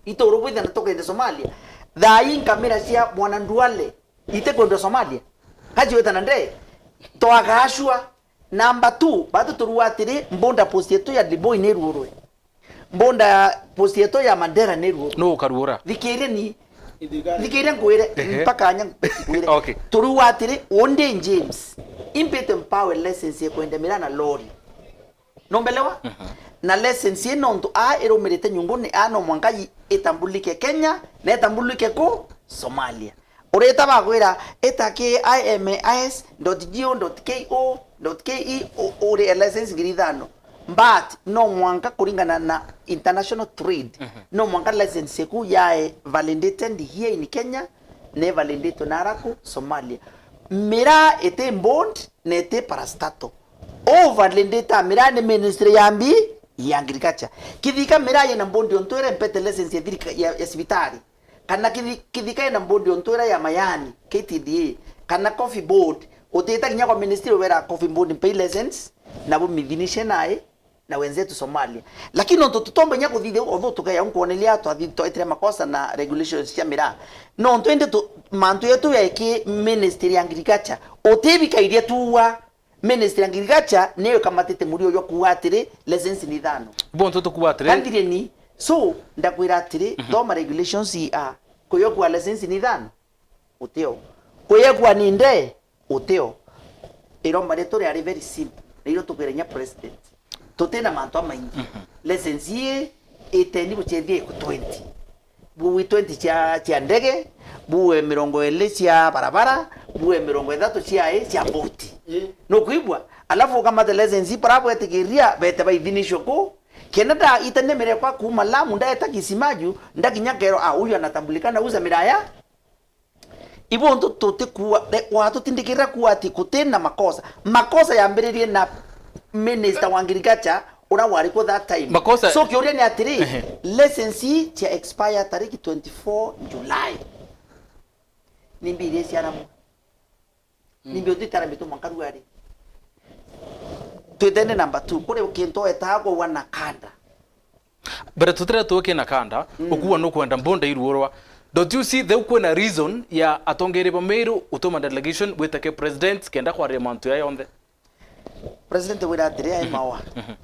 Ituru bwithe na tukende Somalia. Thaa ii nkamira cia Bwana Nduale. Ite kwendwa Somalia. Kaji weta na nde. Twagashwa. Number two, batu turua atiri, border post yetu ya Liboi ni ruurwe. Border post yetu ya Mandera ni ruurwe. No ukaruura. Thikiria ni. Thikiria ngwire, ehe, mpaka anya ngwire. Okay. Turua atiri, undi James. Impite mpawe license ya kwenda mira na lori. Nombelewa? Mhm. Na license ii nontu a irumirite nyunguni a no mwanka yi-, itambulike Kenya na itambulike ku Somalia. Urita bagwira ita K I M A S dot G O dot K O dot K E u-, uri a license ngiri ithano. But no mwanka kuringana na international trade, mhm, no mwanka license yaku yae validated here in Kenya, ne validated na araku Somalia. Mira iti bond na iti parastatal. Overlay ndita miraa ni ministry ya mbi ya agriculture. Kithika miraa yina bondi ontu ire mpete license ya thirika-, ya, ya cibitari. Kana kithi-, kithika ina board ontu ira ya mayani, K T D A, kana coffee board, utita kinya kwa ministry ubera coffee board mpei license, na bumithinishe nai, na wenzetu Somalia. Lakini nontu tutomba inya kuthithia, although tukeya nkwonelia twathi-, twaitire makosa na regulations cia miraa. Nontu indi tu-, mantu yetu ya ki ministry ya agriculture, utibikairie tuwa ministry ya agriculture niyo ikamatite murio jwa kuuga atiri, license ni ithano. Bontu tukuwa atiri. Kanthireni, so, ndakwira atiri, mhm, thoma regulations ii a, kuyokua license ni ithano, utio. Kuyekua ni nde, utio. Iromba rietu riari very simple. Na irio tukwira inya president. Tutina mantu amaingi. Mhm. License ii, iteni buchethie iku twenty. Buwe twenty cia, cia ndege, buwe mirongo iri cia barabara, buwe mirongo ithatu cia i, cia boti. Ii. Nukwigua? Alafu ukamate license ii, bara bwetikiria, bete baithinishwe ku. Kenda nda itene mirekwa kuuma Lamu, ndaeta Kisima juu, ndakinya kero, ah, huyu anatambulikana, uza miraya. Ibontu tutikuwa, re-, watutindikirira kuwa ati gutina makosa. Makosa yambiririe na minister wa agriculture uria wari ku that time. Makosa. So kiuria ni atiri, ehe, license cia expire tariki twenty-four July. Ni mbi iria ciaramwa. Mm. Ni mbi utitaramitwe mwanka ruari. Twitene number two, kuri kintu wetaga kuwa na kanda. Mbere tutire tuki na kanda, mm, ukuwa nukwenda mbonde iruurwa. Don't you see, theu kwina reason ya atongeri ba Meru utuma delegation bwitake president kenda kwaria mantu ya yonthe? President wira atiri, ai mawa. Mhm.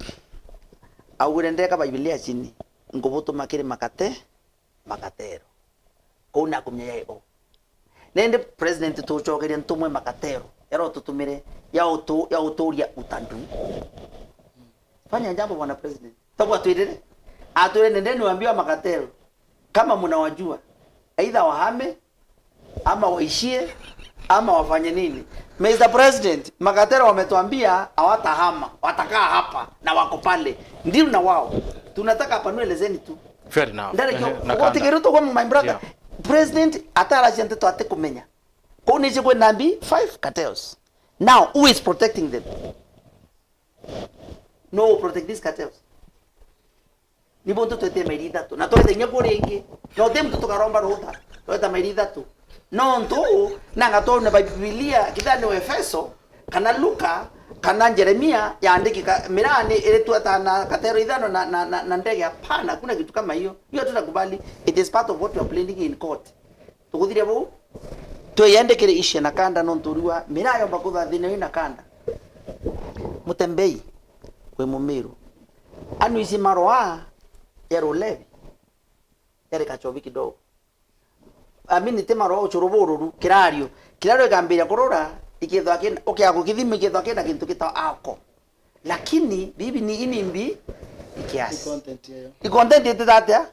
Augire, ndeka Bibilia chini, ngubutuma kiri Makate, Makatero. Kuu nakumenya yai o. Nindi president tucokeria ntumwe Makatero, yaro tutumire ya utu-, ya uturia utandu. Fanya jambo, bwana president. Tabu atwirire. Atwirire, nendeni waambie wa Makatero, kama mnawajua, either wahame, ama waishie, ama wafanye nini. Mister President, Makatero wametuambia hawatahama, watakaa hapa na wako pale. Deal na wao. Tunataka apanue leseni tu. Fair enough. Ndare kio, ehe, na kanda. Ugotigirwo tu kwa my brother. Yeah. President ataracia nteto atikumenya. Kuu nici kwina mbi five cartels. Now, who is protecting them? No protect these cartels. Ni buntu twete mairi ithatu. Na twete inya kuri ingi. No ti muntu tukaromba rutha. Tweta mairi ithatu. Nontu, nanga twone Bibilia, kithani wa Efeso, kana Luka, kana Jeremia, yandikika, mirani iri twetana katero ithano na, na, na, na ndege, hapana, hakuna kitu kama hiyo. Hiyo tutakubali. It is part of what we are pleading in court. Tukuthiria buu, twiyandikire icia na kanda nontu riu wa miraa yomba kuthathina yu na kanda. Mutembei wi Mumiru. Anu ici maroa ya rulevi yari kachovi kidogo. Amini ti maroa ucuru bururu, kirario. Kirario ikambiria kurura, ikethwa kina, ukia gukithima ikethwa kina kintu gitawa alcohol. Lakini bibi ni ini mbi ni kiasi. I content yayo. I content itite atia?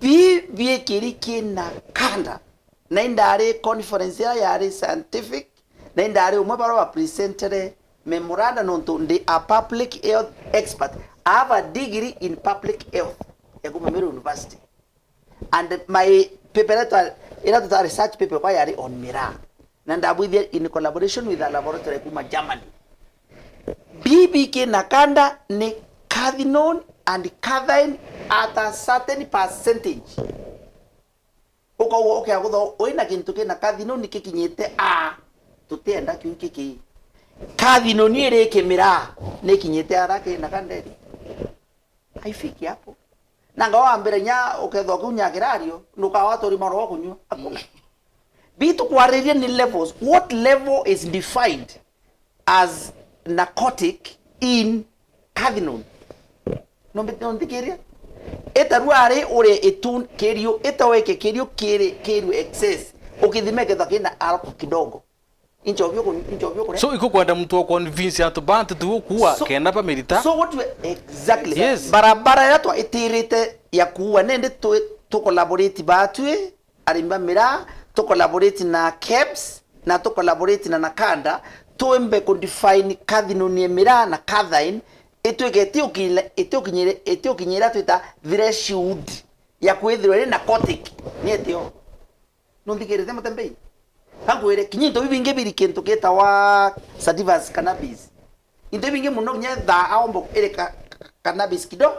Bibi ikiri kina kanda. Na indari conference ya yari scientific, na indari umwe bara wa presentere memoranda nontu ndi a public health expert. I have a degree in public health ya kuma Meru University. And my paper ira twa-, ira tuta research paper kwa yari on miraa. Na ndabwithia in collaboration with a laboratory kuma Germany. B B K na kanda ni cathinone and cathine at a certain percentage. Ukauga ukia gutho wina kintu kina cathinone kikinyite a, tutienda kiu kiki. Cathinone iri kimiraa ni kinyite ara kina kanderi. Haifiki hapo. Nanga wambire nya ukethwa kiu nya kirario, ndukawa turi marwa kunyua. Hakuna. Bitu kwariria ni levels. What level is defined as narcotic in cathinone? Nombi-, nonthikiria? Ita ruari uri itu kiriu, ita weke kiriu kiri, kiriu excess. Ukithime kethwa kina alcohol kidogo. Inchobi uku-, inchobi ukuria. So, ikukwenda muntu wa convince antu ba antu tu kuua, so, kenda bamirita? So what we, exactly. Yes. Barabara iria twa itirite ya kuua, nende tu, tu collaborate batwi, arimi ba miraa, tu collaborate na kebs, na tu collaborate na nakanda, twimbe ku define cathinone ya miraa na cathine, itwike itiukinyire, itiukinyire, itiukinyira twita threshold ya kwithirwa iri narcotic. Ni etio. Nunthikirite Mutembei? Kankwire, kinya into bibingi biri kintu gitawa sativas cannabis. Into bibingi muno kinya thaa aomba iri ka-, ka-, cannabis kidogo.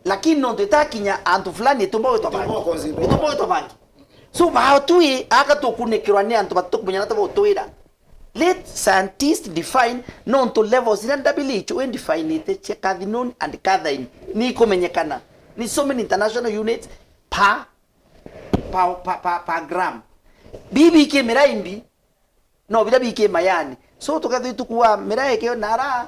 Lakini nontu itakinya antu fulani itumba gwitwa bangi. Itumba gwitwa bangi. So, baotwi aka tukunikirwa ni antu batukumenya na tubutwira. Let scientists define, nontu levels iria W H O indifinite cia cathinone and cathine ni ikumenyekana. Ni so many international units per, per, per, per, per gram. Bibi ikimira imbi, no biria biki mayani. So tukethwa itukuwa miraa ikio nara.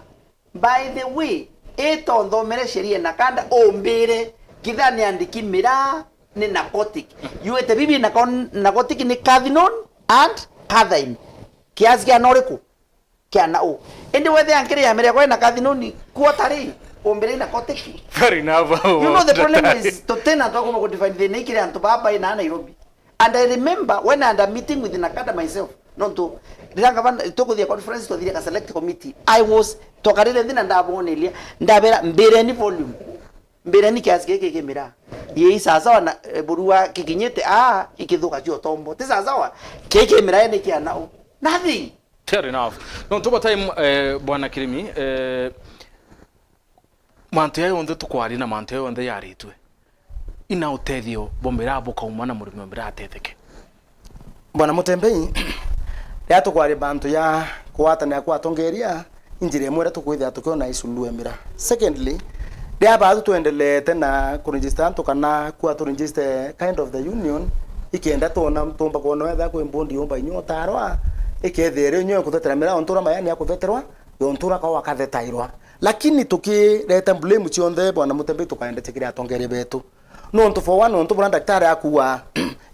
By the way, ito nthomere sheria na kanda umbire kithani andiki miraa ni narcotic. Yuite bibi na kon-, narcotic ni cathinone and cathine. Kiasi kia noriku? Kia na u. Indi wethia nkiri ya miraa kwa na cathinone quarter ri, umbire narcotic. Fair enough. You know the problem is, tutena twakuma ku define thina ikire antu baba ina Nairobi. And I remember when I had a meeting with Nakada myself, nontu riria ngavana tukuthia conference, twathire ka select committee, I was, twakarire nthi na ndaboneria, ndabera, mbireni volume, mbireni kiasi giki kimira, yei sawasawa na, eh, burua kikinyite aa, ikithuka cio tombo, ti sawasawa, kiki kimira ni kia nau, nothing. Fair enough. Nontu bwa time, eh, bwana Kirimi, eh, mantu ya yonthe tukwaria na mantu ya yonthe yaritwe, ina utethio bwa miraa bukauma na murimi wa miraa atetheke? Bwana Mutembei, riria tukwaria mantu ya kugwatanira kwa atongeria, injira imwe iria tukwithira tukiona isuluhu ya miraa. Secondly, riria baatu twendelete na kuregister antu kana kwa turegister kind of the union, ikenda tuona, tumba kwona wethira kwi mbundi yumba inya utarwa, ikethira iri inya ikuthetera miraa ontu uria mayani akutheterwa, yontu uria kau akathetairwa. Lakini tukireta blame cionthe, bwana Mutembei, tukaendetia kiri atongeria betu. Nontu for one, nontu buria daktari akuuga,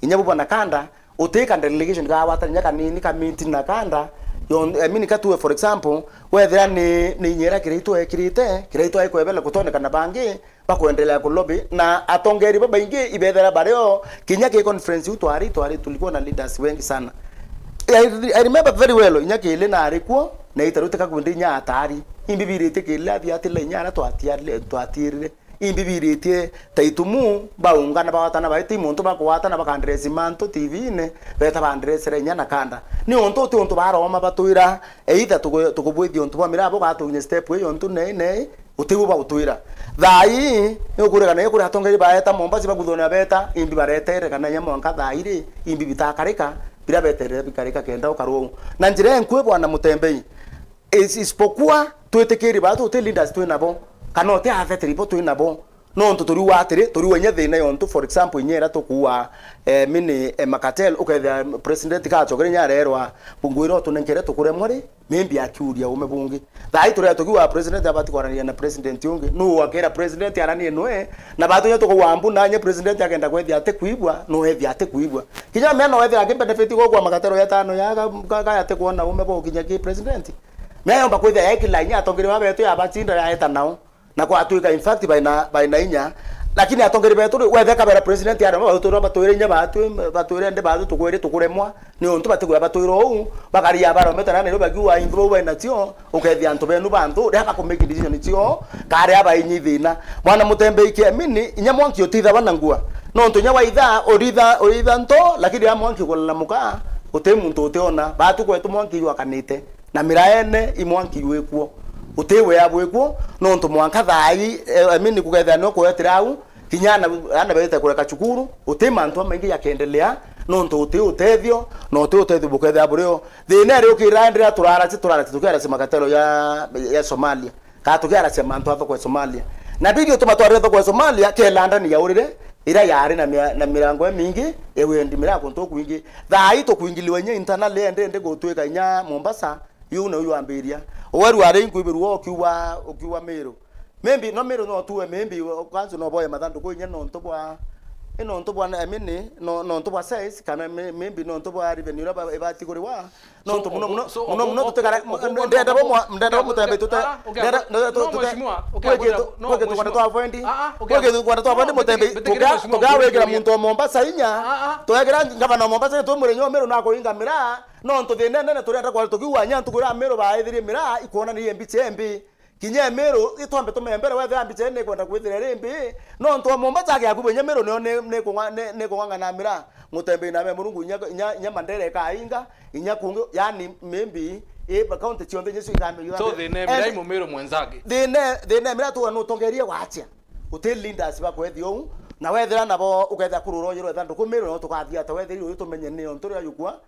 inya bu bwana Kanda, utika delegation kawatana inya kanini ka meeting na Kanda, yon-, I mean, ka tuwe, for example, wethira ni, ni inya iria Kiraitu ekirite, Kiraitu aikwebela gutonekana bangi, bakwendelea ku lobby, na atongeri babaingi ibethera bario, kinya ki conference iu twari, twari, tulikuwa na leaders wengi sana. I, I remember very well, inya Kili nari kuo, na itarutika kundi inya atari. Imbi biritie Kili athi atila inya ara twatiarire, twatiirire. Imbi biritie ta itumu, baungana bagwatana, baiti muntu bagwatana, bakandresi mantu T V-ine, beta bandresere inya na Kanda. Ni untu uti untu baroma batwira, either tuku-, tukubwithia untu bwa miraa bugatukinya step iyo untu nei nei, uti bu bagutwira. Thaa ii, ni ukurigana iyo kuri atongeri baeta Mombasa, baguthona beta, imbi baretere kana inya mwanka thaa iri, imbi bitakarika, biria beterere bikarika kenda ukarwa uu. Na njira enkui, bwana Mutembei, is-, isipokuwa twitikiri baa tuti leaders twi nabo, kana uti atheteri bo twi nabo. Nontu turiuga atiri, turiuga inya thina yontu, for example, inya iria tukuuga, eh, mini, eh, makatel, ukethira president kacokere inya arerwa, ngwira utunenkere tukuremwa ri, maybe akiuria ume bungi. Thaa ii turia tukiuga president abati kwaraniria na president ungi, nuu akira president aranie nwe, na batu inya tukuuga mbu na inya president akenda kwethia ati kuigua, no ethia ati kuigua. Kinya mea no ethira aki benefit gukua makatero ya tano ya ga-, ga-, ga ati kuona ume bo kinya ki president. Mea yomba kwithia yaikila inya atongeria ba betu ya bacinda yaeta nao. Na kwatwika, in fact, baina, baina inya. Lakini atongeri betu ri, wethe kabera president arema batwira, batwire inya batu, batwire ndi batu tukwiri tukuremwa, ni untu batikwira batwira uu, bakaria baromete na Nairobi bakiuga imbi bau bainatio, ukethia antu benu bantu, ria bakumake decision cio, kari abainyithina. Mwana Mutembei Kiamini, inya mwanki utithagwa na ngua. Nontu inya waitha, uritha, uritha nto, lakini ya mwanki kulalamuka, uti muntu utiona. Batu kwetu mwanki jwakanite. Na miraene i mwanki jwikuo. Uti wea bwikuo, nontu mwanka thaa ii, eh, I mean, kugethira no kwetira au, kinya ana, ana bete kureka cukuru, uti mantu amaingi jakendelea, nontu uti utethio, na uti utethio bukethira burio. Thina iri ukira ndira turaracia, turaracia, tukiaracia makatero ya, ya Somalia. Kana tukiaracia mantu a thoko ya Somalia. Na video tuma twarire thoko ya Somalia, ke London yaurire, ira yari na mia-, na mirango imingi, ya wendi mirango ntu kwingi. Thaa ii tukwingiliwa inya internally ende, ende gutwika inya Mombasa, iu nau yambiria. Weru ari nkwibirwa ukiuga, ukiuga Meru. Maybe, no Meru no tuwe, maybe, kwanza no boye mathanduku inya nontu bwa, i nontu bwa, I mean, no, nontu bwa size, kana may-, maybe nontu bwa revenue iria ba-, ibati kuriwa. Nontu muno muno, muno muno tutikara, ndenda bo mwa-, ndenda bo Mutembei tute-, ndenda, ndenda tu-, tute-, kwekitu, kwekitu kwenda twa avoid, kwekitu kwenda twa avoid Mutembei, tuka-, tukawekera muntu wa Mombasa inya, twekera ngavana wa Mombasa, tumwire nyo Meru na kuinga miraa, nontu thina nene turenda kwa tukiuga nya ntuku iria Meru baithirie miraa, ikwona ni mbicha mbi. Kinya Meru, itwambe tumembere, wethira mbicha ii nikwenda kwithira iri mbi, nontu wa Mombasa agiaku bwenya Meru nio ni, ni kung'a-, ni, ni kung'ang'ana miraa. Mutembei na be Murungu inya, inya, inya Mandera ikainga, inya kungi, yani maybe, i, county cionthe inya cio ikamenya. So, thina ya miraa i Mumiru mwenzake. Thina, thina ya miraa tuga nutongerie gwachia. Uti leaders bakwethia uu, Na wethira nabo ukethira kurura ujirwe thanduku miru, no tukathia ata wethira uyu tumenye ni ontu ria yukua.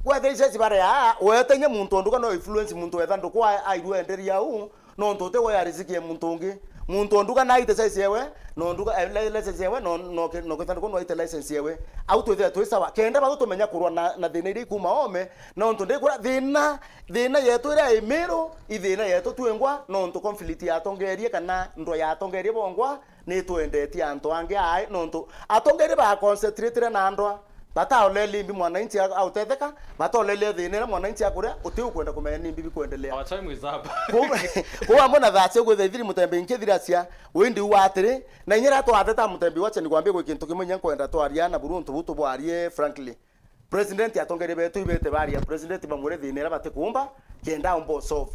Wethira iceci baria, wete nye muntu onduka no influence muntu wetha nduku a-, airwe enderia u, nontu uti we arisikie muntu ungi. Muntu onduka naite size yewe, no nduka, eh, li-, license yewe, no, no ki-, no kithanduku no aite license yewe. Au twithire twi sawa. Kenda bau tumenya kurwa na, na thina iria ikuma ome, nontu ndikura thina, thina yetu iria i miru, i thina yetu twingwa, nontu conflict yatongerie kana ndwa yatongerie bongwa, ni twendetie antu angi ai, nontu atongerie ba concentrate na ndwa, bataoleli mbi mwananchi a-, autetheka, bataoleli thina iria mwananchi akuria, uti ukwenda kumenya ni mbi bikwendelea. Our time is up. Ku-, kuwa mbona thaa cia gwitha ithiri mutembe nkithiracia, windi uwa atiri, na inya riria twatheta mutembe wacha nikwambie gwi kintu kimwe inya nkwenda twaria na buruntu bu tubwarie frankly. President atongeria betu ibete baria, president bamwire thina iria batikuumba, kenda umba solve.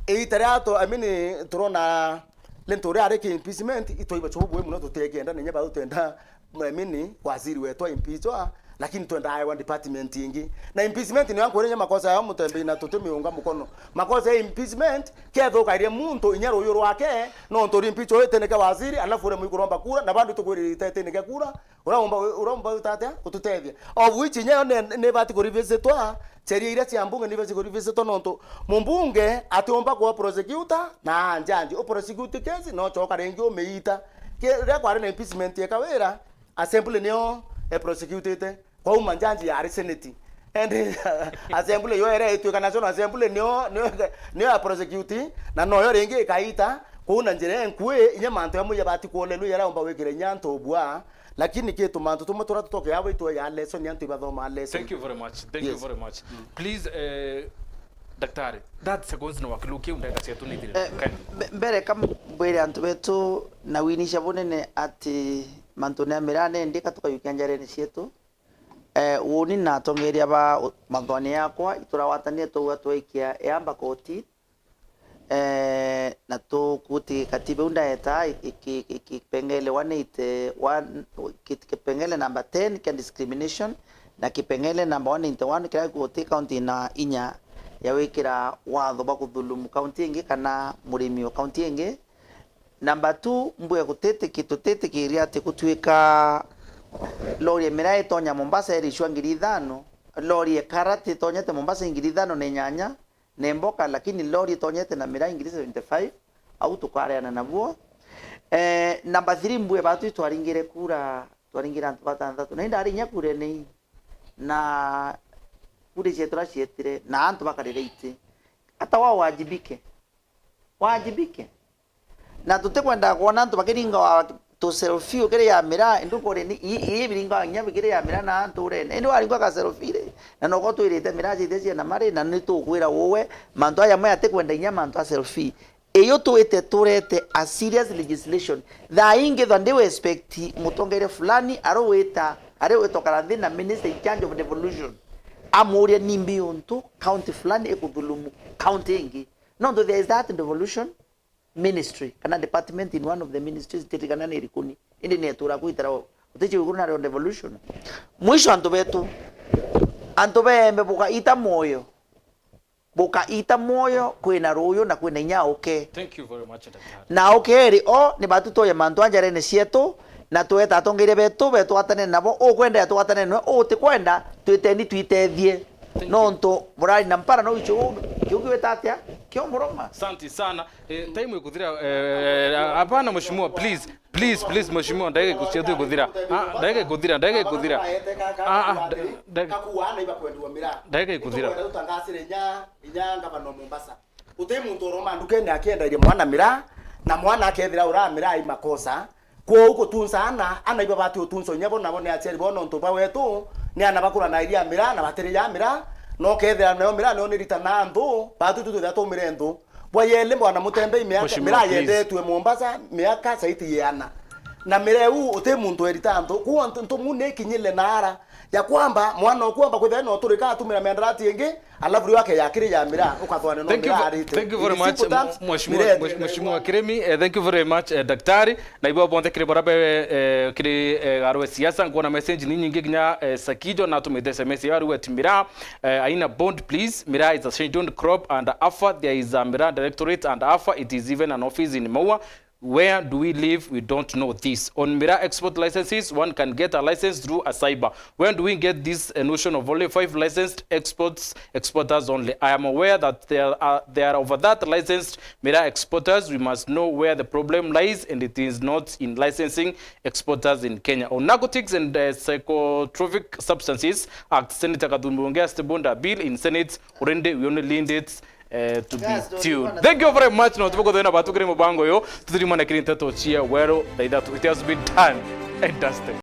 Iita riria tu-, I mean, turona lento uria ari ki impeachment, itwaiba chubu bwe muno tutiekenda, na inya bau twenda, I mean, waziri wetu a impeachwa, lakini twenda aewa department ingi. Na impeachment ni ankwire inya makosa ya mutembei na tutimiunga mukono. Makosa ya impeachment, kethukairie muntu inya ruyu rwake, no nturi impeach uitinike waziri, alafu ure mwikuromba kura, na bandu tukwirira itetinike kura, Uraumba, uraumba uta atia? Gututethia. Of which inya yo ni, ni ibati kurevisitwa, sheria iria cia mbunge ni ibati kurevisitwa nontu mumbunge atiumba kuwa prosecutor na njanji. U prosecute case, no choka ringi umiita. Ki-, riria kwari na impeachment ya Kawira, assembly niyo e prosecutite. Kwauma njanji yari senate. And assembly yo ere itwika National Assembly niyo, niyo, niyo ya prosecute, na noyo ringi ikaita, kuu na njira enkui, inya mantu amwe yabati kuolelwa yaraumba wikire inya antu bwa, Lakini kitu mantu tumwe turia tutokeaa bwitwe ya lesson, antu ibathomaa lesson. Thank you very much. Thank you Yes. very much. Please, eh, daktari, that seconds ni wakilukia ndagika cietu ni ithire. Eh, Kindly. mbe-, mbere ka mbwire antu betu na winisha bunene ati mantu ni amirane ndi ka tukayukia njarene cietu. Eh, uuni na atongeria ba u-, mathwani yakwa iturawatanire twaua twaikia yamba koti. Eh, na tukuti katiba iu ndaeta, iki-, iki-, kipengele one eighty one, ki-, kipengele number ten kia discrimination, na kipengele number one eighty one kiria gikuti kaunti na inya ya wikira watho bwa kuthulumu kaunti ingi kana murimi wa kaunti ingi. Number two, mbue gutitiki-, tutitikiria ati gutuika lori ya miraa itonya Mombasa iricwa ngiri ithano, lori ya karati itonyete Mombasa ngiri ithano na inyanya, na imboka, lakini lori itonyete na miraa ngiri seventy five, au tukareana nabuo. Eh, number three, mbue batu itwaringire kura, twaringire antu batanthatu. Na indari inya kura ni, na kura cietu ira cietire, na antu bakarira iti. Ata wa wajibike. Wajibike. Na tutikwenda kwona antu bakiringa wa tu selfie ukiri ya miraa, indi ukore ni, i, i biringa nginya bikiri ya miraa na antu urene. Indi waringwa ka selfie ri, na noko twirite miraa ciite ciena mari, na ni tukwira uwe, mantu aya mwe atikwenda inya mantu a selfie. Iyo twite turete a serious legislation. Thaa ingi tha ndi expect mutongeria fulani ari wita, ari witokara nthi na minister in charge of devolution. Amuria nimbi untu county fulani ikuthulumu county ingi. Nontu there is that devolution ministry, kana department in one of the ministries, ntiririkana ni irikuni, indi ni etura kwitira utici iguru nario devolution. Mwisho antu betu, antu beembe bukaita mwoyo, bukaita mwoyo, kwina ruyu na kwina inya auke. Thank you very much, Daktari. Na auke eri o, ni batu tuoye mantu a njarene cietu, na tweta atongeria betu, betwatanene nabo, ukwenda etwatanene nwe, utikwenda, twiteni twitethie. Thank you. Nontu burari na mpara no icho kiu kiwita atia? Kio muroma. Asante sana. Eh, time ikuthira, eh, hapana mheshimiwa, please. Please, please mheshimiwa, ndagika cietu ikuthira. Ah, ndagika ikuthira, ndagika ikuthira. Ah, ah, nda-, nda-, Kakua na iba kwendwa mira. Ndagika ikuthira. Tukwenda tutangasire inya, inya ngavana wa Mombasa. Uti muntu uroma ndukene akiendairie mwana mira, na mwana akethira uramira ai makosa. Kwou gutunsa ana, ana ibabati utunsa inya bo nabo ni aciari bo nontu ba wetu, ni ana bakura na iria mira, na batiri ya mira, no kethira nayo mira niyo ni rita na nthu, batu tu twithira tumire nthu. Bwa yeli bwana Mutembei miaka, Mheshimiwa, mira please. Yendetwe Mombasa, miaka saiti yeana. Na mira iu uti muntu erita nthu, kwou antu ntumu ni kinyile na ara, ya kwamba mwana okwamba kwithira no turika atumira miandarati ingi, alafu riu akeyakiri ya mira, ukathwane no Thank you mira ve-, arite. Thank you very In much, simple terms, Mheshimiwa, mira Mheshimiwa Kirimi, eh, thank you very much, eh, Daktari. Na ibo bonthe kiri baria be, eh, kiri, eh, garwe siasa, nkuona message ni nyingi kinya, eh, Sakijo na atumite S M S ya riu etimira, eh, aina bond please, mira is a scheduled crop and afa, there is a mira directorate and afa, it is even an office in Maua. Where do we live? We don't know this. On miraa export licenses, one can get a license through a cyber. Where do we get this, uh, notion of only five licensed exports, exporters only? I am aware that there are, there are over that licensed miraa exporters. We must know where the problem lies, and it is not in licensing exporters in Kenya. On narcotics and, uh, Psychotropic Substances Act, Senator Kathumbi Wongea has tabled a bill in Senate. Already, we only need it, uh, to be tuned. Thank you very much. No tubuko thena batu kiri mubango yo. Tutiri mwana kiri nteto cia Weru thaa ithatu. It has been done and dusted.